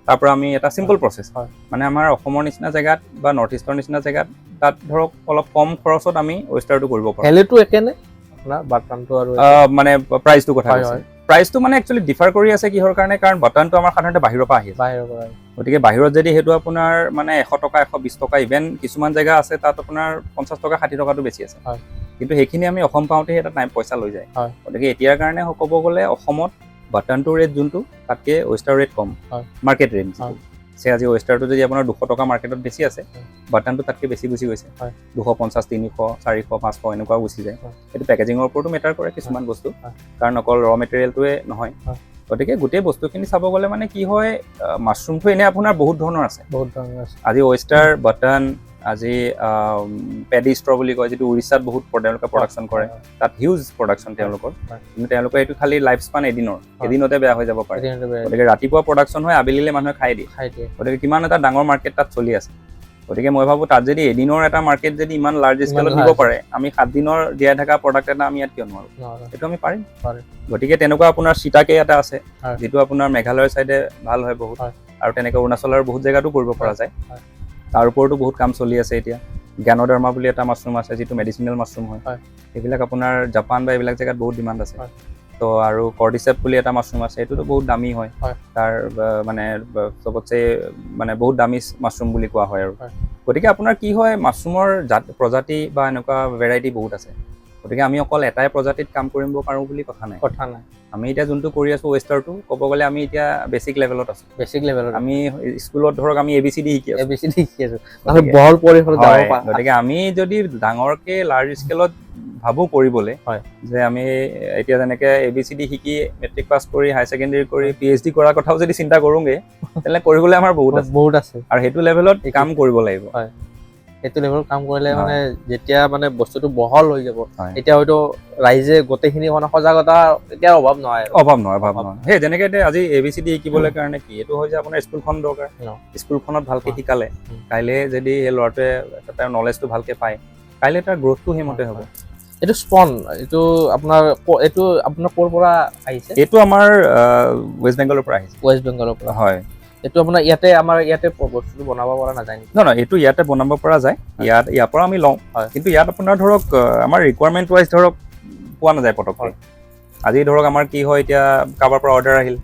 তাৰ পৰা আমি এটা চিম্পল প্ৰচেছ, মানে আমাৰ অসমৰ নিচিনা জেগাত বা নৰ্থ ইষ্টৰ নিচিনা জেগাত তাত ধৰক অলপ কম খৰচত আমি ৱেষ্টাৰটো কৰিব পাৰোঁ। ভেলুটো একে নে আপোনাৰ বাটনটো আৰু? মানে প্ৰাইচটোৰ কথা কৈছে? প্ৰাইচটো মানে একচুৱেলি ডিফাৰ কৰি আছে কিহৰ কাৰণে? কাৰণ বাটনটো আমাৰ সাধাৰণতে বাহিৰৰ পৰা আহি আছে। বাহিৰৰ পৰা। গতিকে বাহিৰত যদি সেইটো আপোনাৰ মানে 100 টকা, 120 টকা, ইভেন কিছুমান জেগা আছে তাত আপোনাৰ 50 টকা, 60 টকাটো বেছি আছে। কিন্তু সেইখিনি আমি অসম পাওঁতে এটা টাইম পইচা লৈ যায়। গতিকে এতিয়াৰ কাৰণে ক'ব গ'লে অসমত বাটনটোৰ ৰেট যোনটো, তাতকৈ ৱেষ্টাৰ ৰেট কম, মাৰ্কেট ৰেট। চে আজি ৱেষ্টাৰটো যদি আপোনাৰ 200 টকা মাৰ্কেটত বেছি আছে, বাটনটো তাতকৈ বেছি গুচি গৈছে। 250, 300, 400, 500 এনেকুৱাও গুচি যায়। সেইটো পেকেজিঙৰ ওপৰতো মেটাৰ কৰে কিছুমান বস্তু, কাৰণ অকল ৰ মেটেৰিয়েলটোৱে নহয়। গতিকে গোটেই বস্তুখিনি চাব গ'লে মানে কি হয়, মাছৰুমটো এনেই আপোনাৰ বহুত ধৰণৰ আছে। বহুত ধৰণৰ আছে। আজি ৱেষ্টাৰ, বাটন, আজি পেডি ষ্ট্ৰ বুলি কয়, যিটো উৰিষ্যাত বহুত তেওঁলোকে প্ৰডাকশ্যন কৰে, তাত হিউজ প্ৰডাকশ্যন তেওঁলোকৰ। কিন্তু তেওঁলোকে এইটো খালি লাইফ স্পান এদিনৰ, এদিনতে বেয়া হৈ যাব পাৰে। এদিনতে বেয়া। গতিকে ৰাতিপুৱা প্ৰডাকশ্যন হয়, আবেলিলে মানুহে খাই দিয়ে। খাই দিয়ে। গতিকে কিমান এটা ডাঙৰ মাৰ্কেট তাত চলি আছে। গতিকে মই ভাবোঁ তাত যদি এদিনৰ এটা মাৰ্কেট যদি ইমান লাৰ্জ স্কেলত দিব large। পাৰে, আমি 7 দিনৰ জীয়াই থকা প্ৰডাক্ট এটা আমি ইয়াত কিয় নোৱাৰোঁ? নোৱাৰো। সেইটো আমি পাৰিম। পাৰিম। গতিকে তেনেকুৱা আপোনাৰ চিটাকে এটা আছে, হয়। যিটো আপোনাৰ মেঘালয়ৰ চাইডে ভাল হয় বহুত। আৰু তেনেকৈ অৰুণাচলৰ বহুত জেগাতো কৰিব পৰা যায়। হয়। তাৰ ওপৰতো বহুত কাম চলি আছে এতিয়া। জ্ঞানধৰ্মা বুলি এটা মাছৰুম আছে, যিটো মেডিচিনেল মাছৰুম হয়। সেইবিলাক আপোনাৰ জাপান বা এইবিলাক জেগাত বহুত ডিমাণ্ড আছে। তো আৰু কৰ্ডিচেপ বুলি এটা মাছৰুম আছে, সেইটোতো বহুত দামী হয়। তাৰ মানে চবতছে মানে বহুত দামী মাছৰুম বুলি কোৱা হয় আৰু। গতিকে আপোনাৰ কি হয়, মাছৰুমৰ জাত, প্ৰজাতি বা এনেকুৱা ভেৰাইটি বহুত আছে। গতিকে আমি অকল এটাই প্ৰজাতিত কাম কৰিব পাৰোঁ বুলি কথা নাই। কথা নাই। আমি এতিয়া যোনটো কৰি আছোঁ ৱেষ্টাৰটো, ক'ব গ'লে আমি এতিয়া বেছিক লেভেলত আছোঁ। বেছিক লেভেলত। আমি স্কুলত ধৰক আমি এবিচিডি শিকি এ আছোঁ। বি চি ডি শিকি আছো, তাৰপিছত বহল পৰিসৰত যাব হয়, পাৰা। গতিকে আমি যদি ডাঙৰকে লাৰ্জ স্কেলত ভাবোঁ কৰিবলৈ, যে আমি এতিয়া যেনেকে এবিচিডি শিকি মেট্ৰিক পাছ কৰি, হায়াৰ ছেকেণ্ডেৰী কৰি, পিএইচডি কৰাৰ কথাও যদি চিন্তা কৰোঁগে, তেনেহ'লে কৰিবলৈ আমাৰ বহুত আছে। বহুত আছে। আৰু সেইটো লেভেলত কাম কৰিব লাগিব। হয়, সেইটো লেভেলত কাম কৰিলে মানে যেতিয়া মানে বস্তুটো বহল হৈ যাব, তেতিয়া হয়তো ৰাইজে গোটেইখিনি মানে সজাগতা তেতিয়া অভাৱ নহয় আৰু। অভাৱ নহয়, অভাৱ অভাৱ নহয়। সেই যেনেকে এতিয়া আজি এবিচিডি শিকিবলৈ কাৰণে কি এইটো হয় যে আপোনাৰ স্কুলখন দৰকাৰ। স্কুলখনত ভালকে শিকালে কাইলৈ যদি সেই ল'ৰাটোৱে তাৰ নলেজটো ভালকে পায়, কাইলৈ তাৰ গ্ৰ'থটো সেইমতে হ'ব। এইটো স্পন, এইটো আপোনাৰ ক'ৰ পৰা আহিছে? এইটো আমাৰ ৱেষ্ট বেংগলৰ পৰা আহিছে। ৱেষ্ট বেংগলৰ পৰা? হয়। এইটো আপোনাৰ ইয়াতে, আমাৰ ইয়াতে বস্তুটো বনাব পৰা নাযায় নেকি? নহয় নহয়, এইটো ইয়াতে বনাব পৰা যায়। ইয়াৰ পৰা আমি লওঁ। কিন্তু ইয়াত আপোনাৰ ধৰক আমাৰ ৰিকুৱাৰমেণ্ট ৱাইজ ধৰক পোৱা নাযায় পটককৈ। আজি ধৰক আমাৰ কি হয়, এতিয়া কাৰোবাৰ পৰা অৰ্ডাৰ আহিল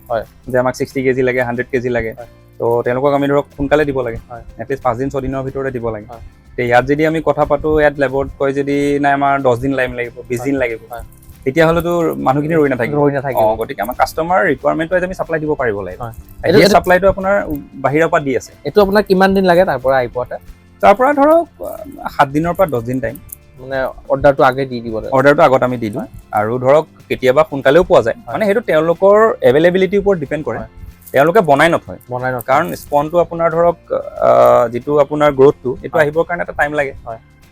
যে আমাক 60 কেজি লাগে, 100 কেজি লাগে। তো তেওঁলোকক আমি ধৰক সোনকালে দিব লাগে, এটলিষ্ট 5 দিন 6 দিনৰ ভিতৰতে দিব লাগে। এতিয়া ইয়াত যদি আমি কথা পাতোঁ, ইয়াত লেবত কয় যদি নাই, আমাৰ 10 দিন টাইম লাগিব, 20 দিন লাগিব, তেতিয়াহ'লেতো মানুহখিনি ৰৈ নাথাকিব। ৰৈ নাথাকিব। গতিকে আমাৰ কাষ্টমাৰ ৰিকুৱাৰমেণ্ট ৱাইজ আমি ছাপ্লাই দিব পাৰিব লাগিব। সেই ছাপ্লাইটো আপোনাৰ বাহিৰৰ পৰা দি আছে। এইটো আপোনাৰ কিমান দিন লাগে তাৰ পৰা আহি পোৱাতে? তাৰ পৰা ধৰক 7 দিনৰ পৰা 10 দিন টাইম। মানে অৰ্ডাৰটো আগে দি দিব লাগে? অৰ্ডাৰটো আগত আমি দি দিওঁ আৰু ধৰক কেতিয়াবা সোনকালেও পোৱা যায়। মানে সেইটো তেওঁলোকৰ এভেইলেবিলিটিৰ ওপৰত ডিপেণ্ড কৰে। তেওঁলোকে বনাই নথয়। বনাই নথয়। কাৰণ স্পনটো আপোনাৰ ধৰক যিটো আপোনাৰ গ্ৰ'থটো, এইটো আহিবৰ কাৰণে এটা টাইম লাগে।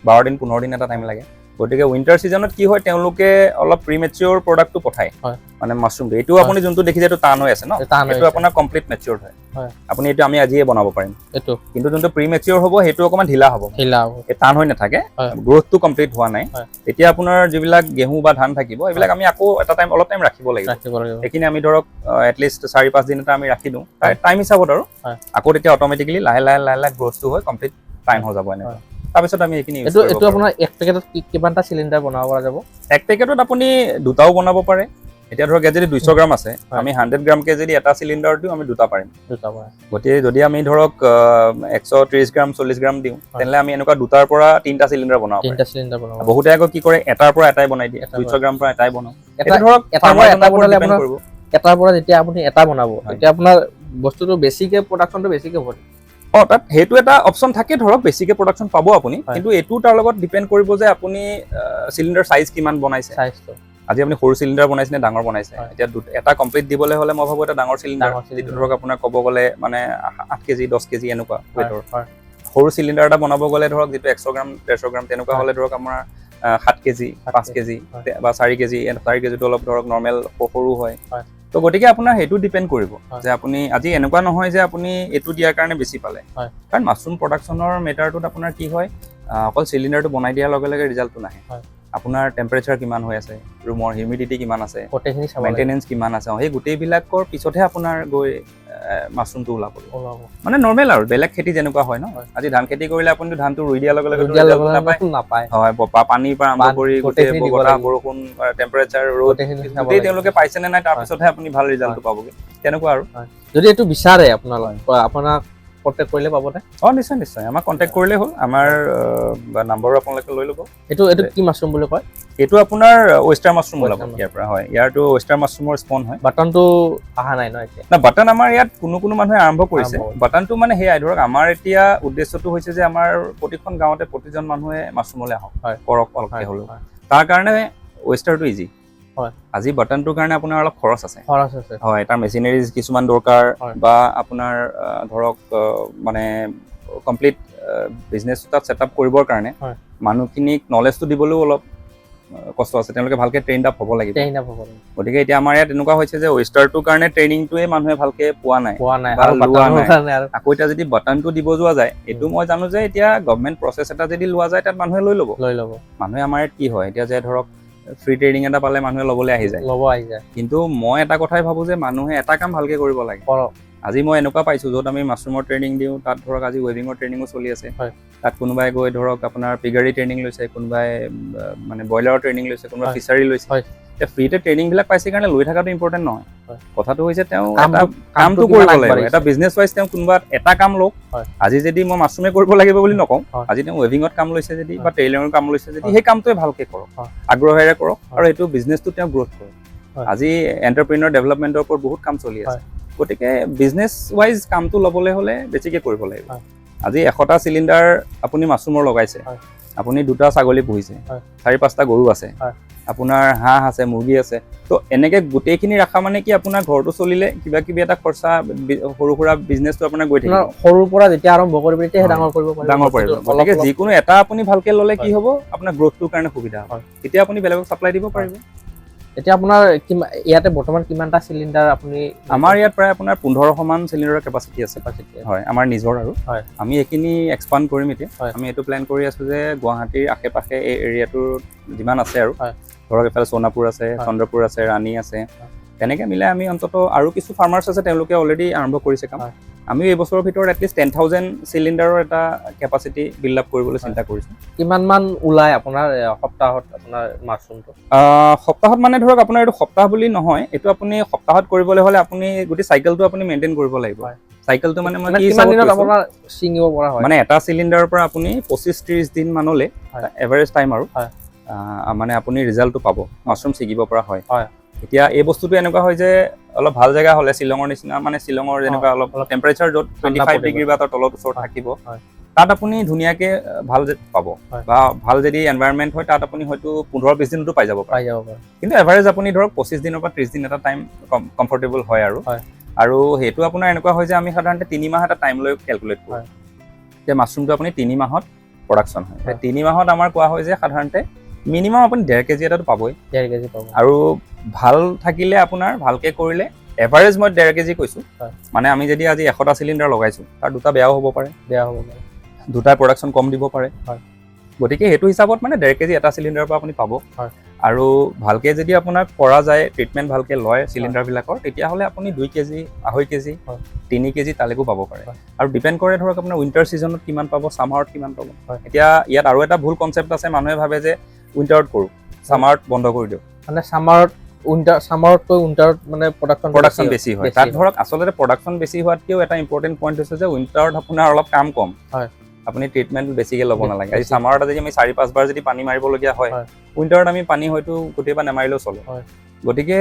12 দিন 15 দিন এটা টাইম লাগে। গতিকে উইণ্টাৰ ছিজনত কি হয়, তেওঁলোকে অলপ প্ৰিমেচিয়ৰ প্ৰডাক্টটো পঠায়। মানে মাছৰুমটো, এইটো আপুনি যোনটো দেখিছে, এইটো টান হৈ আছে ন? টান হৈ এইটো আছে। আপোনাৰ কমপ্লিট মেচিয়ৰ হয়। আপুনি এইটো আমি আজিয়ে বনাব পাৰিম। এইটো কিন্তু যোনটো প্ৰিমেচিয়ৰ হ'ব, সেইটো অকণমান ঢিলা হ'ব। ঢিলা হ'ব। এই টান হৈ নাথাকে। গ্ৰ'থটো কমপ্লিট হোৱা নাই। তেতিয়া আপোনাৰ যিবিলাক গেহু বা ধান থাকিব, এইবিলাক আমি আকৌ এটা টাইম, অলপ টাইম ৰাখিব লাগিব। ৰাখিব লাগিব। সেইখিনি আমি ধৰক এটলিষ্ট 4-5 দিন এটা আমি ৰাখি দিওঁ টাইম হিচাপত আৰু আকৌ তেতিয়া অট'মেটিকেলি লাহে লাহে লাহে লাহে গ্ৰ'থটো হৈ কমপ্লিট টাইম হৈ যাব এনেকুৱা। তাৰপিছত আমি এইখিনি use এইটো কৰিব এইটো পাৰোঁ। আপোনাৰ এক পেকেটত কিমানটা চিলিণ্ডাৰ বনাব পৰা যাব? এক পেকেটত আপুনি দুটাও বনাব পাৰে। এতিয়া ধৰক ইয়াত যদি 200 গ্ৰাম আছে, আমি 100 গ্ৰামকে যদি এটা চিলিণ্ডাৰ দিওঁ, আমি দুটা পাৰিম। দুটা পৰা। গতিকে যদি আমি ধৰক 130 গ্ৰাম, 40 গ্ৰাম দিওঁ, তেনেহ'লে আমি এনেকুৱা দুটাৰ পৰা তিনিটা চিলিণ্ডাৰ বনাব পাৰিম। তিনিটা চিলিণ্ডাৰ বনাব। বহুতে আকৌ কি কৰে, এটাৰ পৰা এটাই বনাই দিয়ে। এটাৰ 200 গ্ৰাম পৰা এটাই বনাওঁ। এটা এইটো ধৰক এটাৰ পৰা এটা farmer জনৰ ওপৰত বনালে depend আপোনাৰ কৰিব। এটাৰ পৰা যেতিয়া আপুনি এটা বনাব, তেতিয়া আপোনাৰ বস্তুটো বেছিকে, প্ৰডাকশ্যনটো বেছিকে হ'ব। তাত সেইটো এটা অপশ্যন থাকে, ধৰক বেছিকে প্ৰডাকশ্যন পাব আপুনি। কিন্তু এইটো তাৰ লগত ডিপেণ্ড কৰিব যে আপুনি চিলিণ্ডাৰ চাইজ কিমান বনাইছে। চাইজটো। আজি আপুনি সৰু চিলিণ্ডাৰ বনাইছে নে ডাঙৰ বনাইছে। এতিয়া এটা কমপ্লিট দিবলৈ হ'লে মই ভাবোঁ এটা ডাঙৰ চিলিণ্ডাৰ, ডাঙৰ যিটো চিলিণ্ডাৰ। ধৰক আপোনাৰ ক'ব গ'লে মানে 8 কেজি, 10 কেজি এনেকুৱা ৱেটৰ। সৰু চিলিণ্ডাৰ এটা বনাব গ'লে ধৰক যিটো 100 গ্ৰাম, 150 গ্ৰাম তেনেকুৱা হ'লে ধৰক আমাৰ 7 কেজি, 5 কেজি, কেজি বা 4 কেজি। 4 কেজিটো অলপ ধৰক নৰ্মেল সৰু হয়। তো গতিকে আপোনাৰ সেইটো ডিপেণ্ড কৰিব যে আপুনি আজি এনেকুৱা নহয় যে আপুনি এইটো দিয়াৰ কাৰণে বেছি পালে। কাৰণ মাছৰুম প্ৰডাকশ্যনৰ মেটাৰটোত আপোনাৰ কি হয়, অকল চিলিণ্ডাৰটো বনাই দিয়াৰ লগে লগে ৰিজাল্টটো নাহে। আপোনাৰ টেম্পাৰেচাৰ কিমান হৈ আছে, ৰুমৰ হিউমিডিটি কিমান আছে, গোটেইখিনি চাব লাগিব। মেইনটেনেঞ্চ কিমান আছে, সেই গোটেইবিলাকৰ পিছতহে আপোনাৰ গৈ মাছৰুমটো ওলাব। ওলাব। মানে নৰ্মেল আৰু বেলেগ খেতি যেনেকুৱা হয় ন। আজি ধান খেতি কৰিলে আপুনি ধানটো ৰুই দিয়াৰ লগে লগে ৰুই দিয়াৰ লগে লগে নাপায়। নাপায়। হয়, পানীৰ পৰা আৰম্ভ কৰি গোটেই গোটেইখিনি দিব বতাহ, লাগিব। বৰষুণ, টেম্পাৰেচাৰ, ৰ'দ, গোটেইখিনি চাব গোটেই লাগিব। তেওঁলোকে পাইছে নে নাই, তাৰপিছতহে আপুনি ভাল ৰিজাল্টটো পাবগৈ, তেনেকুৱা আৰু। যদি এইটো বিচাৰে আপোনালোক, আপোনাক কণ্টেক্ট কৰিলে পাবনে? অঁ, নিশ্চয় নিশ্চয়, আমাক কণ্টেক্ট কৰিলেই হ'ল। আমাৰ নাম্বাৰো আপোনালোকে লৈ ল'ব। এইটো কি মাছৰুম বুলি কয়? এইটো আপোনাৰ ৱেষ্টাৰ মাছৰুম ওলাব Oyster ইয়াৰ পৰা। হয়, ইয়াৰটো ৱেষ্টাৰ মাছৰুমৰ স্পন হয়। বাটনটো অহা নাই ন এতিয়া? না, বাটন আমাৰ ইয়াত কোনো কোনো মানুহে আৰম্ভ কৰিছে। আৰম্ভ কৰিছে। বাটনটো মানে সেয়াই, ধৰক আমাৰ এতিয়া উদ্দেশ্যটো হৈছে যে আমাৰ প্ৰতিখন গাঁৱতে প্ৰতিজন মানুহে মাছৰুমলৈ আহক, কৰক অলপকৈ হ'লেও। তাৰ কাৰণে ৱেষ্টাৰটো ইজি। আজি বাটনটোৰ কাৰণে আপোনাৰ অলপ খৰচ আছে। খৰচ আছে। হয়, তাৰ মেচিনাৰিজ কিছুমান দৰকাৰ বা আপোনাৰ ধৰক মানে কমপ্লিট বিজনেছ তাত ছেট আপ কৰিবৰ কাৰণে মানুহখিনিক নলেজটো দিবলৈও অলপ কষ্ট আছে। তেওঁলোকে ভালকে ট্ৰেইন আপ হ'ব লাগিব। ট্ৰেইন আপ হ'ব লাগিব। গতিকে এতিয়া আমাৰ ইয়াত এনেকুৱা হৈছে যে ৱেষ্টাৰটোৰ কাৰণে ট্ৰেইনিংটোৱে মানুহে ভালকে পোৱা নাই। পোৱা নাই। বা আৰু লোৱা বাটনৰ নাই। কাৰণে আৰু আকৌ এতিয়া যদি বাটনটো দিব যোৱা যায়, এইটো মই জানো যে এতিয়া গভমেণ্ট প্ৰচেছ এটা যদি লোৱা যায়, তাত মানুহে লৈ ল'ব। লৈ ল'ব। মানুহে আমাৰ ইয়াত কি হয় এতিয়া যে ধৰক ফ্ৰী ট্ৰেইনিং এটা পালে মানুহে ল'বলৈ আহি যায়। ল'ব আহি যায়। কিন্তু মই এটা কথাই ভাবো যে মানুহে এটা কাম ভালকে কৰিব লাগে। কৰক। আজি মই এনেকুৱা পাইছোঁ য'ত আমি মাছৰুমৰ ট্ৰেইনিং দিওঁ, তাত ধৰক আজি ৱেভিঙৰ ট্ৰেইনিঙো চলি আছে। তাত কোনোবাই গৈ ধৰক আপোনাৰ পিগাৰী ট্ৰেইনিং লৈছে, কোনোবাই মানে ব্ৰইলাৰৰ ট্ৰেইনিং লৈছে, কোনোবাই ফিচাৰী লৈছে। এতিয়া ফ্ৰীতে ট্ৰেইনিংবিলাক পাইছে কাৰণে লৈ থকাটো ইম্পৰ্টেণ্ট নহয়। কথাটো হৈছে তেওঁ এটা কামটো কিমান কৰিব লাগিব। আগবাঢ়িছে। এটা বিজনেছ ৱাইজ তেওঁ কোনোবা এটা কাম লওক। আজি যদি মই মাছৰুমে কৰিব লাগিব বুলি নকওঁ, আজি তেওঁ ৱেভিঙত কাম লৈছে যদি বা টেইলাৰিঙৰ কাম লৈছে যদি, সেই কামটোৱে ভালকে কৰক, আগ্ৰহেৰে কৰক আৰু সেইটো বিজনেছটো তেওঁ গ্ৰ'থ কৰক। আজি এণ্টাৰপ্ৰিনৰ ডেভেলপমেণ্টৰ ওপৰত বহুত কাম চলি আছে। গতিকে বিজনেছ ৱাইজ কামটো ল'বলৈ হ'লে বেছিকে কৰিব লাগিব। আজি 100টা চিলিণ্ডাৰ আপুনি মাছৰুমৰ লগাইছে, আপুনি দুটা ছাগলী পুহিছে, চাৰি পাঁচটা গৰু আছে, আপোনাৰ হাঁহ আছে, মুৰ্গী আছে, তো এনেকে গোটেইখিনি ৰখা মানে কি, আপোনাৰ ঘৰটো চলিলে কিবা কিবি এটা খৰচা সৰু সুৰা বিজনেছটো আপোনাৰ গৈ থাকিব। আপোনাৰ সৰুৰ পৰা যেতিয়া আৰম্ভ কৰিব তেতিয়াহে ডাঙৰ কৰিব পাৰিব। ডাঙৰ পাৰিব। বস্তুটো অলপ গতিকে অলপ যিকোনো এটা আপুনি ভালকে ল'লে কি হ'ব, আপোনাৰ গ্ৰ'থটোৰ কাৰণে সুবিধা হ'ব, তেতিয়া আপুনি বেলেগক ছাপ্লাই দিব পাৰিব। এতিয়া আপোনাৰ ইয়াতে বৰ্তমান কিমানটা চিলিণ্ডাৰ আপুনি? আমাৰ ইয়াত প্ৰায় আপোনাৰ 1500মান চিলিণ্ডাৰৰ কেপাচিটি আছে। কেপাচিটি? হয়, আমাৰ নিজৰ আৰু আমি এইখিনি এক্সপাণ্ড কৰিম এতিয়া। আমি এইটো প্লেন কৰি আছো যে গুৱাহাটীৰ আশে পাশে এই এৰিয়াটোৰ যিমান আছে আৰু ধৰক এইফালে সোণাপুৰ আছে, চন্দ্ৰপুৰ আছে, ৰাণী আছে, তেনেকে মিলাই আমি অন্ততঃ আৰু কিছু ফাৰ্মাৰ্ছ আছে, তেওঁলোকে অলৰেডি আৰম্ভ কৰিছে কাম। আমিও এই বছৰৰ ভিতৰত এটলিষ্ট 10,000 চিলিণ্ডাৰৰ এটা কেপাচিটি বিল্ড আপ কৰিবলৈ চিন্তা কৰিছোঁ। কিমান মান ওলাই আপোনাৰ সপ্তাহত আপোনাৰ মাছৰুমটো? সপ্তাহত মানে ধৰক আপোনাৰ এইটো সপ্তাহ বুলি নহয়, এইটো আপুনি সপ্তাহত কৰিবলৈ হ'লে আপুনি গোটেই চাইকেলটো আপুনি মেইনটেইন কৰিব লাগিব। চাইকেলটো মানে মই মানে কি কিমান হিচাপত দিনত কৈছোঁ? আপোনাৰ ছিঙিব পৰা হয়? মানে এটা চিলিণ্ডাৰৰ পৰা আপুনি 25-30 দিন মানলৈ এভাৰেজ টাইম আৰু মানে আপুনি ৰিজাল্টটো পাব, মাছৰুম ছিগিব পৰা হয়। এতিয়া এই বস্তুটো এনেকুৱা হয় যে অলপ ভাল জেগা হ'লে শ্বিলঙৰ নিচিনা, মানে শ্বিলঙৰ যেনেকুৱা অলপ অলপ টেম্পাৰেচাৰ য'ত 25 পৰিব। ডিগ্ৰী বা তাৰ তলত ওচৰত থাকিব, তাত আপুনি ধুনীয়াকে ভাল পাব বা ভাল যদি এনভাইৰনমেণ্ট হয় তাত আপুনি হয়তো 15-20 দিনতো পাই যাব পাৰে। পাই যাব পাৰে। কিন্তু এভাৰেজ আপুনি ধৰক 25 দিনৰ পৰা 30 দিন এটা টাইম কমফৰ্টেবল হয় আৰু আৰু সেইটো আপোনাৰ এনেকুৱা হয় যে আমি সাধাৰণতে 3 মাহ এটা টাইম লৈ কেলকুলেট কৰোঁ যে মাছৰুমটো আপুনি 3 মাহত প্ৰডাকশ্যন হয়। 3 মাহত আমাৰ কোৱা হয় যে সাধাৰণতে মিনিমাম আপুনি 1.5 কেজি এটাতো পাবই। 1.5 কেজি পাব। আৰু ভাল থাকিলে আপোনাৰ ভালকে কৰিলে এভাৰেজ মই 1.5 কেজি কৈছোঁ। মানে আমি যদি আজি 100টা চিলিণ্ডাৰ লগাইছোঁ, তাৰ দুটা বেয়াও হ'ব পাৰে, বেয়া হ'ব পাৰে। দুটা প্ৰডাকশ্যন কম দিব পাৰে। গতিকে সেইটো হিচাপত মানে 1.5 কেজি এটা চিলিণ্ডাৰৰ পৰা আপুনি পাব। আৰু ভালকে যদি আপোনাক কৰা যায়, ট্ৰিটমেণ্ট ভালকে লয় চিলিণ্ডাৰবিলাকৰ, তেতিয়াহ'লে আপুনি 2 কেজি, 2.5 কেজি, 3 কেজি তালৈকো পাব পাৰে। আৰু ডিপেণ্ড কৰে ধৰক আপোনাৰ উইণ্টাৰ ছিজনত কিমান পাব, ছামাৰত কিমান পাব। এতিয়া ইয়াত আৰু এটা ভুল কনচেপ্ট আছে, মানুহে ভাবে যে উইণ্টাৰত কৰোঁ, ছামাৰত বন্ধ কৰি দিওঁ। মানে ছামাৰত উইণ্টাৰ ছামাৰতকৈ উইণ্টাৰত মানে প্ৰডাকশ্যন প্ৰডাকশ্যন বেছি হয় বেছি তাত। হয়। ধৰক আচলতে প্ৰডাকশ্যন বেছি হোৱাতকৈও এটা ইম্পৰ্টেণ্ট পইণ্ট হৈছে যে উইণ্টাৰত আপোনাৰ অলপ কাম কম, আপুনি ট্ৰিটমেণ্ট বেছিকে ল'ব নালাগে। আজি ছামাৰত যদি আমি চাৰি পাঁচবাৰ যদি পানী মাৰিবলগীয়া হয়, উইণ্টাৰত আমি পানী হয়তো গোটেইবাৰ নামাৰিলেও চলে। গতিকে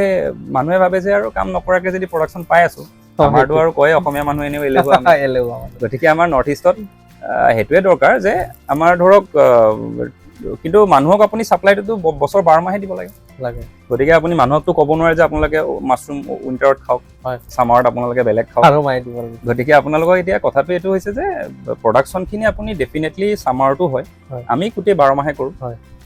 মানুহে ভাবে যে আৰু কাম নকৰাকে যদি প্ৰডাকশ্যন পাই আছো, আমাৰতো আৰু কয় অসমীয়া মানুহ এনেও এলেহুৱা আমি। এলেহুৱা মানুহ। গতিকে আমাৰ নৰ্থ ইষ্টত সেইটোৱে দৰকাৰ যে আমাৰ ধৰক কিন্তু মানুহক আপুনি ছাপ্লাইটোতো বছৰ 12 মাহে দিব লাগে। লাগে। গতিকে আপুনি মানুহকতো ক'ব নোৱাৰে যে আপোনালোকে মাছৰুম উইণ্টাৰত খাওক, ছামাৰত আপোনালোকে বেলেগ খাওক। আৰু মাৰি দিব লাগিব। গতিকে আপোনালোকক এতিয়া কথাটো এইটো হৈছে যে প্ৰডাকশ্যনখিনি আপুনি ডেফিনেটলি ছামাৰতো হয়, আমি গোটেই 12 মাহে কৰোঁ।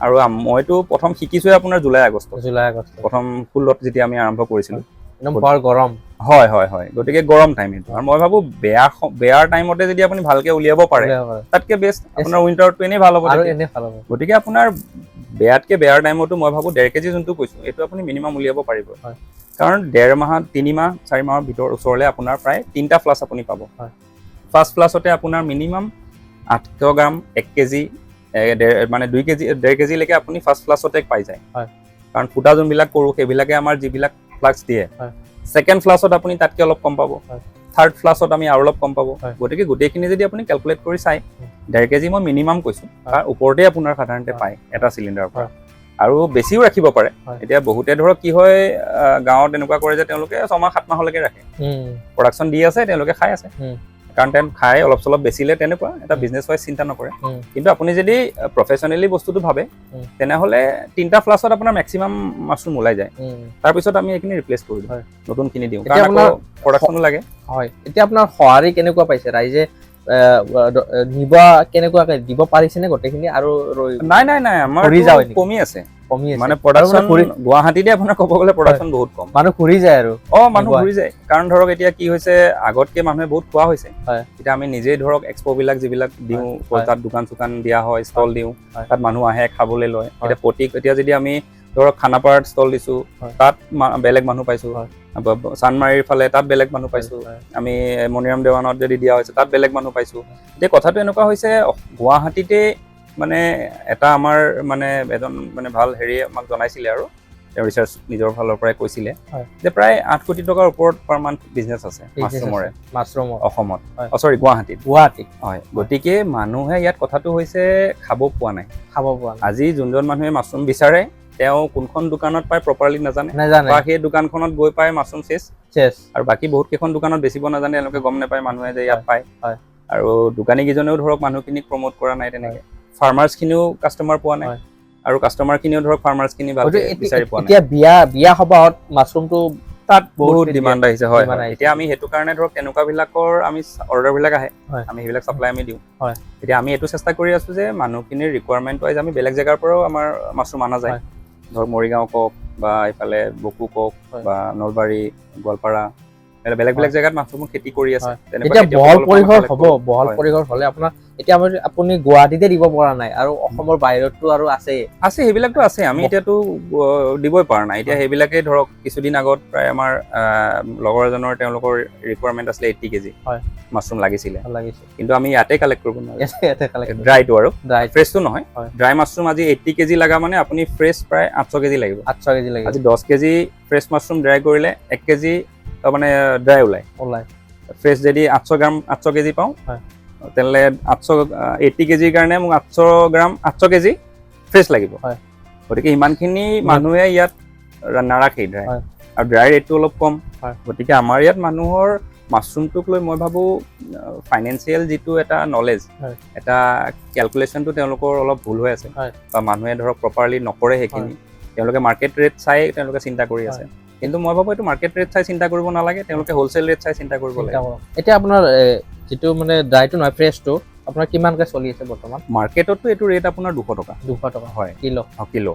আৰু মইতো প্ৰথম শিকিছোৱে আপোনাৰ জুলাই আগষ্টত। July August. প্ৰথম 16ত যেতিয়া আমি আৰম্ভ কৰিছিলোঁ। একদম বৰ গৰম। হয় হয় হয় গতিকে গৰম টাইম এইটো। আৰু মই ভাবোঁ বেয়াৰ টাইমতে যদি আপুনি ভালকে উলিয়াব পাৰে, উলিয়াব পাৰে। তাতকে বেষ্ট আপোনাৰ উইণ্টাৰটো এনেই ভাল হ'ব আৰু তেতিয়া। এনেই ভাল হ'ব। গতিকে আপোনাৰ বেয়াতকে বেয়াৰ টাইমতো মই ভাবোঁ 1.5 কেজি যোনটো কৈছোঁ, এইটো আপুনি মিনিমাম উলিয়াব পাৰিব। কাৰণ ডেৰ মাহত, 3 মাহ 4 মাহৰ ভিতৰত ওচৰলৈ আপোনাৰ প্ৰায় তিনিটা ফ্লাছ আপুনি পাব। ফাৰ্ষ্ট ফ্লাছতে আপোনাৰ মিনিমাম 800 গ্ৰাম, 1 কেজি, মানে 2 কেজি, 1.5 কেজিলৈকে আপুনি ফাৰ্ষ্ট ফ্লাছতে পাই যায়। কাৰণ ফুটা যোনবিলাক কৰোঁ সেইবিলাকে আমাৰ যিবিলাক ফ্লাক্স দিয়ে, ছেকেণ্ড ফ্লাছত আপুনি তাতকৈ অলপ কম পাব, থাৰ্ড ফ্লাছত আমি আৰু অলপ কম পাব। গতিকে গোটেইখিনি যদি আপুনি কেলকুলেট কৰি চায়, 1.5 কেজি মই মিনিমাম কৈছোঁ, তাৰ ওপৰতে আপোনাৰ সাধাৰণতে পায় এটা চিলিণ্ডাৰৰ পৰা। আৰু বেছিও ৰাখিব পাৰে। এতিয়া বহুতে ধৰক কি হয়, গাঁৱত এনেকুৱা কৰে যে তেওঁলোকে 6 মাহ 7 মাহলৈকে ৰাখে। প্ৰডাকশ্যন দি আছে, তেওঁলোকে খাই আছে। কাৰণ তেওঁ খাই অলপ চলপ বেচিলে, তেনেকুৱা এটা বিজনেছ ৱাইজ চিন্তা নকৰে। কিন্তু আপুনি যদি প্ৰফেচনেলি বস্তুটো ভাবে, তেনেহ'লে তিনিটা ফ্লাছত আপোনাৰ মেক্সিমাম মাছৰুম ওলাই যায়। তাৰপিছত আমি এইখিনি ৰিপ্লেচ কৰি দিওঁ, নতুনখিনি দিওঁ, এতিয়া কাৰণ আকৌ প্ৰডাকশ্যনো লাগে। হয়, এতিয়া আপোনাৰ সঁহাৰি কেনেকুৱা পাইছে ৰাইজে? নিব কেনেকুৱাকে দিব পাৰিছেনে গোটেইখিনি আৰু নাই নাই নাই, আমাৰ ঘূৰি যায় নেকি? কমি আছে। কমি আছে। মানে প্ৰডাকশ্যন গুৱাহাটীতে আপোনাৰ ক'ব গ'লে প্ৰডাকশ্যন বহুত কম। মানুহ ঘূৰি যায় আৰু। অ, মানুহ নিব। ঘূৰি যায়। কাৰণ ধৰক এতিয়া কি হৈছে, আগতকে মানুহে বহুত খোৱা হৈছে। এতিয়া আমি নিজেই ধৰক এক্সপ' বিলাক যিবিলাক দিওঁ, তাত দোকান চোকান দিয়া হয়, ষ্টল দিওঁ, তাত মানুহ আহে, খাবলৈ লয়। এতিয়া প্ৰতি এতিয়া যদি আমি ধৰক খানাপাৰাত ষ্টল দিছো, তাত বেলেগ মানুহ পাইছো। চানমাৰীৰ ফালে তাত বেলেগ মানুহ পাইছোঁ। আমি মণিৰাম দেৱানত যদি দিয়া হৈছে, তাত বেলেগ মানুহ পাইছোঁ। এতিয়া কথাটো এনেকুৱা হৈছে, গুৱাহাটীতে মানে এটা আমাৰ মানে এজন মানে ভাল হেৰি আমাক জনাইছিলে আৰু তেওঁ ৰিচাৰ্চ নিজৰ ফালৰ পৰাই কৈছিলে যে প্ৰায় 8 কোটি টকাৰ ওপৰত পাৰ মান্থ বিজনেছ আছে মাছৰুমৰে মাছৰুমৰ অসমত। হয়। অ, চৰি, গুৱাহাটীত। গুৱাহাটীত। হয়। গতিকে মানুহে ইয়াত কথাটো হৈছে খাব পোৱা নাই। খাব পোৱা নাই। আজি যোনজন মানুহে মাছৰুম বিচাৰে, তেওঁ কোনখন দোকানত পায় প্ৰপাৰলি নাজানে। নাজানে। বা সেই দোকানখনত গৈ পাই মাছৰুম চেচ। চেচ। আৰু বাকী বহুত কেইখন দোকানত বেচিব নাজানে, তেওঁলোকে গম নাপায় মানুহে যে ইয়াত পায়। আৰু দোকানীকেইজনেও ধৰক মানুহখিনিক প্ৰমোট কৰা নাই তেনেকে। ফাৰ্মাৰ্ছখিনিও কাষ্টমাৰ পোৱা নাই। আৰু কাষ্টমাৰখিনিও ধৰক ফাৰ্মাৰ্ছখিনি ভালকে গতিকে বিচাৰি পোৱা নাই। এতিয়া বিয়া বিয়া সবাহত মাছৰুমটো তাত বহুত বহুত ডিমাণ্ড আহিছে, হয়। ডিমাণ্ড হয়। আহিছে। এতিয়া আমি সেইটো কাৰণে ধৰক তেনেকুৱাবিলাকৰ আমি অৰ্ডাৰবিলাক আহে, আমি সেইবিলাক চাপ্লাই আমি দিওঁ। এতিয়া আমি এইটো চেষ্টা কৰি আছো যে মানুহখিনিৰ ৰিকুৱাৰমেণ্ট ৱাইজ আমি বেলেগ জেগাৰ পৰাও আমাৰ মাছৰুম অনা যায়। ধৰক মৰিগাঁও কওক বা এইফালে বকো কওক বা নলবাৰী, গোৱালপাৰা, বেলেগ বেলেগ জেগাত মাছৰুমৰ খেতি কৰি আছে। তেনেকুৱা এতিয়া বহল খেতিয়কসকলৰ পৰা পৰিসৰ আমি হ'ব। collect কৰোঁ। বহল পৰিসৰ হ'লে আপোনাৰ এতিয়া আপুনি গুৱাহাটীতে দিব পৰা নাই আৰু অসমৰ বাহিৰততো আৰু আছেই। আছে, সেইবিলাকতো আছে। আমি এতিয়াতো দিবই পৰা নাই এতিয়া। সেইবিলাকে ধৰক কিছুদিন আগত প্ৰায় আমাৰ লগৰ এজনৰ তেওঁলোকৰ ৰিকুৱাৰমেণ্ট আছিলে 80 কেজি মাছৰুম লাগিছিলে। ভাল লাগিছে। কিন্তু আমি ইয়াতে কালেক্ট কৰিব নোৱাৰোঁ। ইয়াতে কালেক্ট ড্ৰাইটো আৰু ড্ৰাই ফ্ৰেছটো নহয়। ড্ৰাই মাছৰুম আজি 80 কেজি লগা মানে আপুনি ফ্ৰেছ প্ৰায় 800 কেজি লাগিব। 800 কেজি লাগিব। আজি 10 কেজি ফ্ৰেছ মাছৰুম ড্ৰাই কৰিলে 1 কেজি মানে ড্ৰাই ওলায়। ওলাই। ফ্ৰেছ যদি 800 গ্ৰাম, 800 কেজি পাওঁ, তেনেহ'লে 880 কেজিৰ কাৰণে মোক 800 গ্ৰাম, 800 কেজি ফ্ৰেছ লাগিব। গতিকে সিমানখিনি মানুহে ইয়াত নাৰাখেই ড্ৰাই। আৰু ড্ৰাই ৰেটটো অলপ কম। গতিকে আমাৰ ইয়াত মানুহৰ মাছৰুমটোক লৈ মই ভাবোঁ ফাইনেন্সিয়েল যিটো এটা নলেজ, এটা কেলকুলেশ্যনটো তেওঁলোকৰ অলপ ভুল হৈ আছে। বা মানুহে ধৰক প্ৰপাৰলি নকৰে সেইখিনি। তেওঁলোকে মাৰ্কেট ৰেট চাই তেওঁলোকে চিন্তা কৰি আছে। কিন্তু মই ভাবোঁ এইটো মাৰ্কেট ৰেট চাই চিন্তা কৰিব নালাগে, তেওঁলোকে হ'লচেল ৰেট চাই চিন্তা কৰিব চিন্তা লাগে। কৰক। এতিয়া আপোনাৰ যিটো মানে ড্ৰাইটো নহয়, ফ্ৰেছটো আপোনাৰ কিমানকে চলি আছে বৰ্তমান? মাৰ্কেটততো এইটো ৰেট আপোনাৰ 200 টকা। 200 টকা হয়। কিলো? অ, কিলো।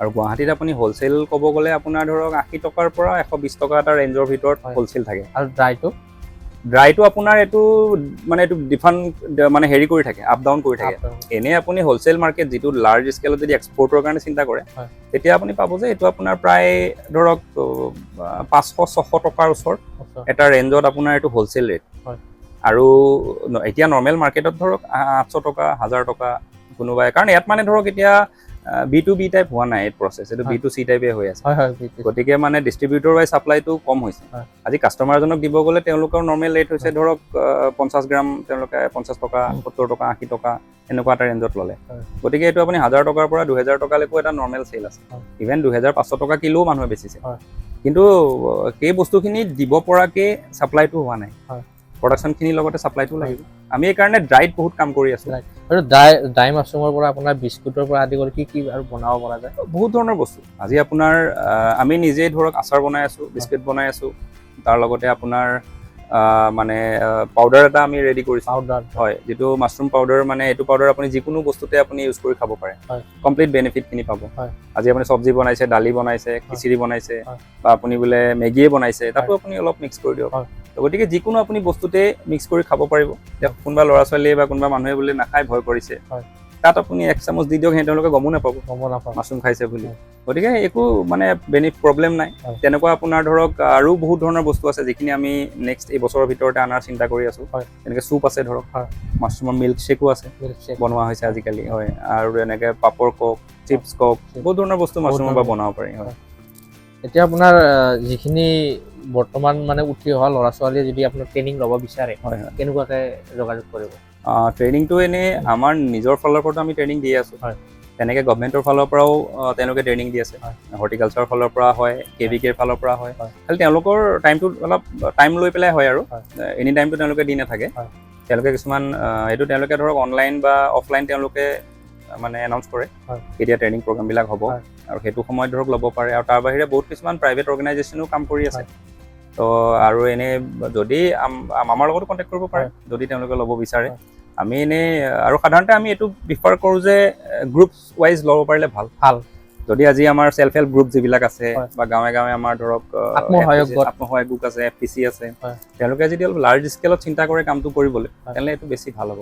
আৰু গুৱাহাটীত আপুনি হ'লচেল ক'ব গ'লে আপোনাৰ ধৰক 80 টকাৰ পৰা 120 টকা এটা ৰেঞ্জৰ ভিতৰত হ'লচেল থাকে। আৰু ড্ৰাইটো? ড্ৰাইটো আপোনাৰ এইটো মানে এইটো ডিফাৰেণ্ট মানে হেৰি কৰি থাকে, আপ ডাউন কৰি থাকে। এনেই আপুনি হ'লচেল মাৰ্কেট যিটো লাৰ্জ স্কেলত যদি এক্সপৰ্টৰ কাৰণে চিন্তা কৰে, তেতিয়া আপুনি পাব যে এইটো আপোনাৰ প্ৰায় ধৰক 500-600 টকাৰ ওচৰত এটা ৰেঞ্জত আপোনাৰ এইটো হ'লচেল ৰেট। আৰু এতিয়া নৰ্মেল মাৰ্কেটত ধৰক 800 টকা, 1000 টকা কোনোবাই, কাৰণ ইয়াত মানে ধৰক এতিয়া বি টু বি টাইপ হোৱা নাই এই প্ৰচেছ, এইটো বি টু চি টাইপে হৈ আছে। হয় হয় বুজিছোঁ। গতিকে মানে ডিষ্ট্ৰিবিউটৰ ৱাইজ ছাপ্লাইটো কম হৈছে। আজি কাষ্টমাৰজনক দিব গ'লে তেওঁলোকৰ নৰ্মেল ৰেট হৈছে ধৰক 50 গ্ৰাম তেওঁলোকে 50 টকা, 70 টকা, 80 টকা এনেকুৱা এটা ৰেঞ্জত ল'লে। গতিকে এইটো আপুনি 1000 টকাৰ পৰা 2000 টকালৈকো এটা নৰ্মেল চেল আছে। ইভেন 2500 টকা কিলোও মানুহে বেচিছে। কিন্তু সেই বস্তুখিনি দিব পৰাকে ছাপ্লাইটো হোৱা নাই। প্ৰডাকশ্যনখিনিৰ লগতে ছাপ্লাইটো লাগিব। আমি এইকাৰণে ড্ৰাইত বহুত কাম কৰি আছোঁ। আৰু ড্ৰাই ড্ৰাই মাছৰুমৰ পৰা আপোনাৰ বিস্কুটৰ পৰা আদি কৰি কি কি আৰু বনাব পৰা যায়? বহুত ধৰণৰ বস্তু। আজি আপোনাৰ আমি নিজেই ধৰক আচাৰ বনাই আছোঁ, বিস্কুট বনাই আছোঁ, তাৰ লগতে আপোনাৰ মানে পাউডাৰ এটা আমি ৰেডি কৰিছোঁ। পাউডাৰ? হয়, যিটো মাছৰুম পাউডাৰ, মানে এইটো পাউডাৰ আপুনি যিকোনো বস্তুতে আপুনি ইউজ কৰি খাব পাৰে। কমপ্লিট বেনিফিটখিনি পাব। আজি আপুনি চব্জি বনাইছে, দালি বনাইছে, খিচিৰি বনাইছে, বা আপুনি বোলে মেগীয়ে বনাইছে, তাতো আপুনি অলপ মিক্স কৰি দিয়ক। তো গতিকে যিকোনো আপুনি বস্তুতে মিক্স কৰি খাব পাৰিব। এতিয়া কোনোবা ল'ৰা ছোৱালীয়ে বা কোনোবা মানুহে বোলে নাখাই ভয় কৰিছে, তাত আপুনি এক চামুচ দি দিয়ক, সেই তেওঁলোকে গমো নাপাব গম নাপাওঁ। মাছৰুম খাইছে বুলি। গতিকে একো মানে প্ৰব্লেম নাই। তেনেকুৱা আপোনাৰ ধৰক আৰু বহুত ধৰণৰ বস্তু আছে, যিখিনি আমি নেক্সট এই বছৰৰ ভিতৰতে অনাৰ চিন্তা কৰি আছোঁ। তেনেকৈ চুপ আছে ধৰক, মাছৰুমৰ মিল্ক শ্বেকো আছে, মিল্কশ্বেক। বনোৱা হৈছে আজিকালি, হয়। আৰু এনেকৈ পাপৰ কওক, চিপছ কওক, বহুত ধৰণৰ বস্তু মাছৰুমৰ পৰা ধৰণৰ। বনাব পাৰি, হয়। এতিয়া আপোনাৰ যিখিনি বৰ্তমান মানে উঠি অহা ল'ৰা ছোৱালীয়ে যদি আপোনাৰ ট্ৰেইনিং ল'ব বিচাৰে, হয় হয় কেনেকুৱাকে যোগাযোগ কৰিব? ট্ৰেইনিংটো এনেই আমাৰ নিজৰ ফালৰ পৰাতো আমি ট্ৰেইনিং দি আছোঁ। তেনেকৈ গভমেণ্টৰ ফালৰ পৰাও তেওঁলোকে ট্ৰেইনিং দি আছে। হৰ্টিকালচাৰৰ ফালৰ পৰা হয়, কে ভি কেৰ ফালৰ পৰা হয়। খালি তেওঁলোকৰ টাইমটো অলপ টাইম লৈ পেলাই হয় আৰু এনি টাইমটো তেওঁলোকে দি নাথাকে। তেওঁলোকে কিছুমান এইটো তেওঁলোকে ধৰক অনলাইন বা অফলাইন তেওঁলোকে মানে এনাউন্স কৰে কেতিয়া ট্ৰেইনিং প্ৰগ্ৰামবিলাক হ'ব। আৰু সেইটো সময়ত ধৰক ল'ব পাৰে। আৰু তাৰ বাহিৰে বহুত কিছুমান প্ৰাইভেট অৰ্গেনাইজেশ্যনো কাম কৰি আছে। তো আৰু এনেই যদি আমাৰ লগতো কণ্টেক্ট কৰিব পাৰে, যদি তেওঁলোকে ল'ব বিচাৰে। আমি এনেই আৰু সাধাৰণতে আমি এইটো প্ৰিফাৰ কৰোঁ যে গ্ৰুপ ৱাইজ ল'ব পাৰিলে ভাল। ভাল। যদি আজি আমাৰ চেল্ফ হেল্প গ্ৰুপ যিবিলাক আছে বা গাঁৱে গাঁৱে আমাৰ ধৰক আত্মসহায়ক FPC গোট। আত্মসহায়ক গোট আছে, এফপিচি আছে, তেওঁলোকে যদি অলপ লাৰ্জ স্কেলত চিন্তা কৰে কামটো কৰিবলৈ, তেনেহ'লে এইটো বেছি ভাল হ'ব।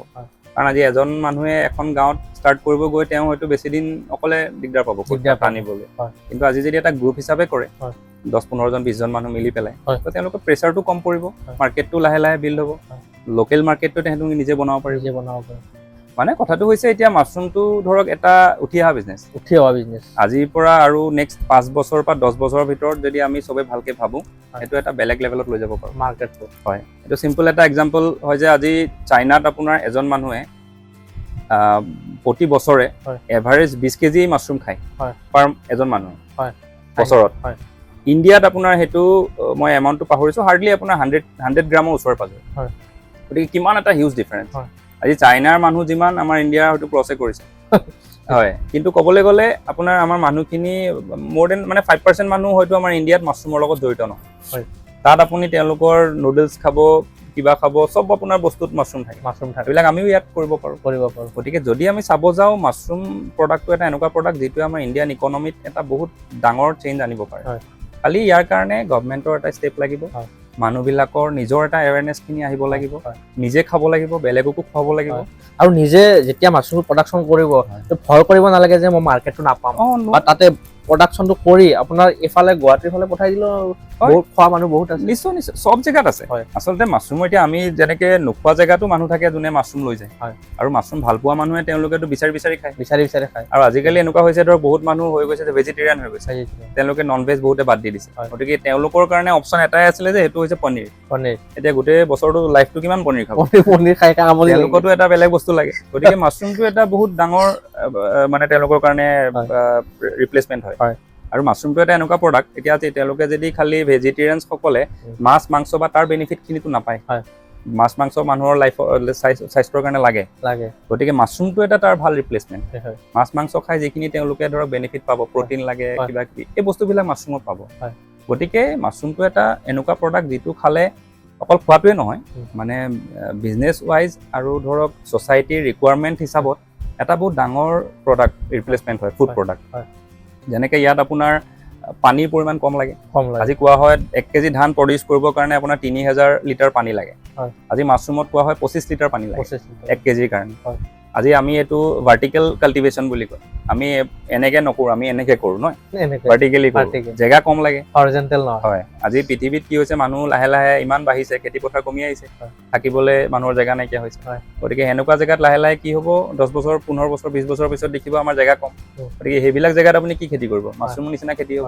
কাৰণ আজি এজন মানুহে এখন গাঁৱত ষ্টাৰ্ট কৰিব গৈ তেওঁ হয়তো বেছি দিন অকলে দিগদাৰ পাব দিগদাৰ পাব। টানিবলৈ। কিন্তু আজি যদি এটা গ্ৰুপ হিচাপে কৰে, 10-15 জন 20 জন মানুহ মিলি পেলাই, তো তেওঁলোকৰ প্ৰেছাৰটো কম পৰিব, মাৰ্কেটটো লাহে লাহে বিল্ড হ'ব। লোকেল মাৰ্কেটটো তেওঁলোকে নিজে বনাব পাৰিব। নিজে বনাব পাৰে। মানে কথাটো হৈছে, এতিয়া মাছৰুমটো ধৰক এটা উঠি অহা বিজনেছ। উঠি অহা বিজনেছ। আজিৰ পৰা আৰু নেক্সট 5 বছৰ বা 10 বছৰৰ ভিতৰত যদি আমি চবে ভালকে ভাবোঁ, সেইটো এটা বেলেগ লেভেলত লৈ যাব পাৰোঁ। মাৰ্কেটটো। হয়, এইটো চিম্পল এটা এক্সাম্পল হয় যে আজি চাইনাত আপোনাৰ এজন মানুহে প্ৰতি বছৰে এভাৰেজ 20 কেজি মাছৰুম খায় পাৰ এজন মানুহে বছৰত। ইণ্ডিয়াত আপোনাৰ সেইটো মই এমাউণ্টটো পাহৰিছোঁ, হাৰ্ডলি আপোনাৰ 100 গ্ৰামৰ ওচৰে পাজৰে। গতিকে কিমান এটা হিউজ ডিফাৰেঞ্চ! আজি চাইনাৰ মানুহ যিমান, আমাৰ ইণ্ডিয়াৰ হয়তো ক্ৰছে কৰিছে হয়। কিন্তু ক'বলৈ গ'লে আপোনাৰ আমাৰ মানুহখিনি মোৰ then মানে 5% মানুহ হয়তো আমাৰ ইণ্ডিয়াত মাছৰুমৰ লগত জড়িত নহয়। তাত আপুনি তেওঁলোকৰ নুডলছ খাব, কিবা খাব, চব আপোনাৰ বস্তুত মাছৰুম থাকে। মাছৰুম থাকে। এইবিলাক আমিও ইয়াত কৰিব পাৰোঁ। কৰিব পাৰোঁ। গতিকে যদি আমি চাব যাওঁ, মাছৰুম প্ৰডাক্টটো এটা এনেকুৱা প্ৰডাক্ট যিটোৱে আমাৰ ইণ্ডিয়ান ইকনমিত এটা বহুত ডাঙৰ চেঞ্জ আনিব পাৰে। খালি ইয়াৰ কাৰণে গভমেণ্টৰ এটা ষ্টেপ লাগিব, মানুহবিলাকৰ নিজৰ এটা এৱেৰনেছখিনি আহিব লাগিব, নিজে খাব লাগিব, বেলেগকো খুৱাব লাগিব। আৰু নিজে যেতিয়া মাছৰুম প্ৰডাকশ্যন কৰিব, তো ভয় কৰিব নালাগে যে মই মাৰ্কেটটো নাপাম। বা তাতে প্ৰডাকশ্যনটো কৰি আপোনাৰ এইফালে গুৱাহাটীৰ ফালে পঠাই দিলেও বহুত খোৱা মানুহ বহুত আছে। নিশ্চয় নিশ্চয়, চব জেগাত আছে। আচলতে মাছৰুমৰ এতিয়া আমি যেনেকে নোখোৱা জেগাতো মানুহ থাকে যোনে মাছৰুম লৈ যায়। আৰু মাছৰুম ভাল পোৱা মানুহে তেওঁলোকেতো বিচাৰি বিচাৰি খায়। বিচাৰি বিচাৰি খায়। আৰু আজিকালি এনেকুৱা হৈছে, ধৰক বহুত মানুহ হৈ গৈছে যে ভেজিটেৰিয়ান হৈ গৈছে, তেওঁলোকে নন ভেজ বহুতে বাদ দি দিছে। গতিকে তেওঁলোকৰ কাৰণে অপশ্যন এটাই আছিলে যে সেইটো হৈছে পনীৰ। পনীৰ। এতিয়া গোটেই বছৰটো লাইফটো কিমান পনীৰ খাব? পনীৰ খাই খাই আমনি লাগি তেওঁলোকতো এটা বেলেগ বস্তু লাগে। গতিকে মাছৰুমটো এটা বহুত ডাঙৰ মানে তেওঁলোকৰ কাৰণে ৰিপ্লেচমেণ্ট হয়। আৰু মাছৰুমটো এটা এনেকুৱা প্ৰডাক্ট, এতিয়া যে তেওঁলোকে যদি খালি ভেজিটেৰিয়ানসকলে মাছ মাংস বা তাৰ বেনিফিটখিনিতো নাপায়। মাছ মাংস মানুহৰ লাইফৰ স্বাস্থ্যৰ কাৰণে লাগে। লাগে। গতিকে মাছৰুমটো এটা তাৰ ভাল ৰিপ্লেচমেণ্ট। হয়। মাছ মাংস খাই যিখিনি তেওঁলোকে ধৰক বেনিফিট পাব, প্ৰটিন লাগে, কিবা কিবি, এই বস্তুবিলাক মাছৰুমত পাব। গতিকে মাছৰুমটো এটা এনেকুৱা প্ৰডাক্ট যিটো খালে অকল খোৱাটোৱে নহয়, মানে বিজনেছ ৱাইজ আৰু ধৰক ছ'চাইটিৰ ৰিকুৱাৰমেণ্ট হিচাপত এটা বহুত ডাঙৰ প্ৰডাক্ট ৰিপ্লেচমেণ্ট হয়, ফুড প্ৰডাক্ট। যেনেকৈ ইয়াত আপোনাৰ পানীৰ পৰিমাণ কম লাগে। কম লাগে। আজি কোৱা হয় 1 কেজি ধান প্ৰডিউচ কৰিবৰ কাৰণে আপোনাৰ 3000 লিটাৰ পানী লাগে। আজি মাছৰুমত কোৱা হয় 25 লিটাৰ পানী লাগে 25 লিটাৰ। 1 কেজিৰ কাৰণে। আজি আমি এইটো ভাৰ্টিকেল কাল্টিভেশ্যন বুলি কয়। আমি এনেকে নকৰোঁ, আমি এনেকে কৰোঁ নহয়? এনেকে। ভাৰ্টিকেলি কৰোঁ। Vertical। জেগা কম লাগে। হৰিজেণ্টেল নহয়। হয়, আজি পৃথিৱীত কি হৈছে, মানুহ লাহে লাহে ইমান বাঢ়িছে, খেতি পথাৰ কমি আহিছে, থাকিবলৈ মানুহৰ জেগা নাইকিয়া হৈছে। গতিকে সেনেকুৱা জেগাত লাহে লাহে কি হ'ব, 10 বছৰ, 15 বছৰ, 20 বছৰৰ পিছত দেখিব আমাৰ জেগা কম। গতিকে সেইবিলাক জেগাত আপুনি কি খেতি কৰিব? মাছৰুমৰ নিচিনা খেতি হ'ব।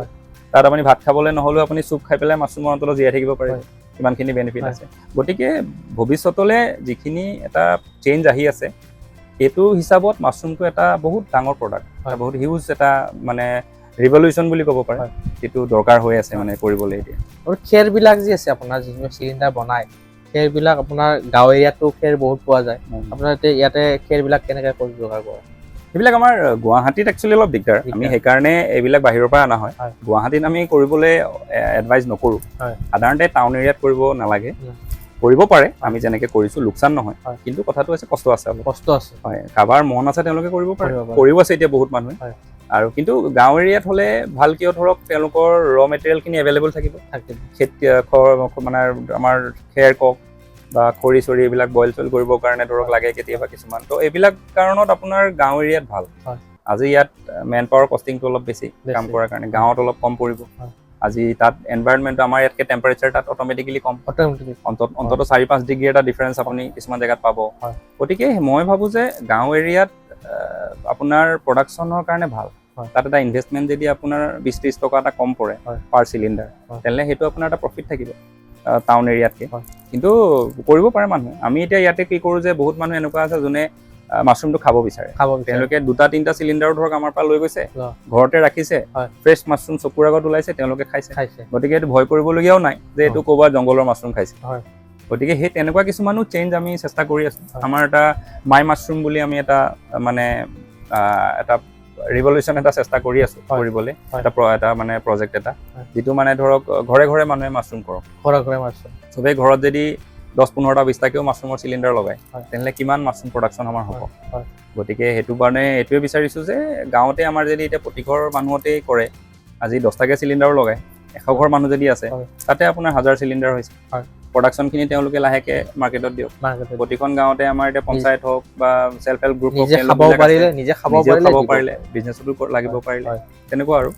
তাত আপুনি ভাত খাবলৈ নহ'লেও আপুনি চুপ খাই পেলাই মাছৰুমৰ অন্তত জীয়াই থাকিব পাৰিব। ইমানখিনি বেনিফিট আছে। গতিকে ভৱিষ্যতলৈ যিখিনি এটা চেঞ্জ আহি আছে, এইটো হিচাপত মাছৰুমটো এটা বহুত ডাঙৰ প্ৰডাক্ট, বহুত হিউজ এটা মানে ৰিভলিউশ্যন বুলি ক'ব পাৰে, যিটো দৰকাৰ হৈ আছে মানে কৰিবলৈ এতিয়া। আৰু খেৰবিলাক যি আছে, আপোনাৰ যিটো চিলিণ্ডাৰ বনাই, খেৰবিলাক আপোনাৰ গাঁও এৰিয়াতো খেৰ বহুত পোৱা যায়। আপোনাৰ ইয়াতে খেৰবিলাক কেনেকে কৰি যোগাৰ কৰে? সেইবিলাক আমাৰ গুৱাহাটীত একচুৱেলি অলপ দিগদাৰ। আমি দিগদাৰ। সেইকাৰণে এইবিলাক বাহিৰৰ পৰা অনা হয়। গুৱাহাটীত আমি কৰিবলৈ এডভাইচ নকৰোঁ। সাধাৰণতে টাউন এৰিয়াত কৰিব নালাগে। কৰিব পাৰে, আমি যেনেকে কৰিছোঁ, লোকচান নহয়। কিন্তু কথাটো হৈছে কষ্ট আছে অলপ। কষ্ট আছে। হয়, কাৰোবাৰ মন আছে তেওঁলোকে কৰিব পাৰে। কৰিব পাৰে। কৰিও আছে এতিয়া বহুত মানুহে। আৰু কিন্তু গাঁও এৰিয়াত হ'লে ভাল, কিয় ধৰক তেওঁলোকৰ ৰ মেটেৰিয়েলখিনি এভেইলেবল থাকিব। থাকিব। খেতি মানে আমাৰ খেৰ কওক বা খৰি চৰি, এইবিলাক বইল চইল কৰিবৰ কাৰণে ধৰক লাগে কেতিয়াবা কিছুমান, তো এইবিলাক কাৰণত আপোনাৰ গাঁও এৰিয়াত ভাল। আজি ইয়াত মেন পাৱাৰ কষ্টিংটো অলপ বেছি, কাম বেছি। কৰাৰ কাৰণে, গাঁৱত অলপ কম পৰিব। আজি তাত এনভাইৰনমেণ্টটো আমাৰ ইয়াতকৈ টেম্পাৰেচাৰ তাত অট'মেটিকেলি কম। অট'মেটিক। অন্ততঃ 4-5 ডিগ্ৰী এটা ডিফাৰেঞ্চ আপুনি কিছুমান জেগাত পাব। গতিকে মই ভাবোঁ যে গাঁও এৰিয়াত আপোনাৰ প্ৰডাকশ্যনৰ কাৰণে ভাল। তাত এটা ইনভেষ্টমেণ্ট যদি আপোনাৰ 20-30 টকা এটা কম পৰে পাৰ চিলিণ্ডাৰ, তেনেহ'লে সেইটো আপোনাৰ এটা প্ৰফিট থাকিব টাউন এৰিয়াতকৈ। কিন্তু কৰিব পাৰে মানুহে। আমি এতিয়া ইয়াতে কি কৰোঁ যে বহুত মানুহ এনেকুৱা আছে যোনে মাছৰুমটো খাব বিচাৰে। খাব বিচাৰে। তেওঁলোকে দুটা তিনিটা চিলিণ্ডাৰো ধৰক আমাৰ পৰা লৈ গৈছে, ঘৰতে ৰাখিছে, ফ্ৰেছ মাছৰুম চকুৰ আগত ওলাইছে, তেওঁলোকে খাইছে। খাইছে। গতিকে এইটো ভয় কৰিবলগীয়াও নাই যে এইটো ক'ৰবাত জংঘলৰ মাছৰুম খাইছে। গতিকে সেই তেনেকুৱা কিছুমানো চেঞ্জ আমি চেষ্টা কৰি আছোঁ। আমাৰ এটা মাই মাছৰুম বুলি আমি এটা মানে এটা ৰিভলিউশ্যন এটা চেষ্টা কৰি আছোঁ কৰিবলৈ, এটা মানে প্ৰজেক্ট এটা, যিটো মানে ধৰক ঘৰে ঘৰে মানুহে মাছৰুম কৰক। ঘৰে ঘৰে মাছৰুম। চবেই ঘৰত যদি 10-15টা 20টাকেও মাছৰুমৰ চিলিণ্ডাৰ লগায়, তেনেহ'লে কিমান মাছৰুম প্ৰডাকশ্যন আমাৰ হ'ব! হয়। গতিকে সেইটো কাৰণে এইটোৱে বিচাৰিছোঁ যে গাঁৱতে আমাৰ যদি এতিয়া প্ৰতিঘৰ মানুহতেই কৰে, আজি 10টাকে চিলিণ্ডাৰো লগায়, 100 ঘৰ মানুহ যদি আছে, তাতে আপোনাৰ হাজাৰ চিলিণ্ডাৰ হৈছে। প্ৰডাকশ্যনখিনি তেওঁলোকে লাহেকে মাৰ্কেটত দিয়ক। মাৰ্কেটত। প্ৰতিখন গাঁৱতে আমাৰ এতিয়া পঞ্চায়ত হওক বা চেল্ফ হেল্প গ্ৰুপ হওক, নিজে তেওঁলোক খাব বিলাক আছে। পাৰিলে, নিজে খাব নিজেও পাৰিলে খাব দিব পাৰিলে, বিজনেছতো লাগিব পাৰিলে, তেনেকুৱা আৰু।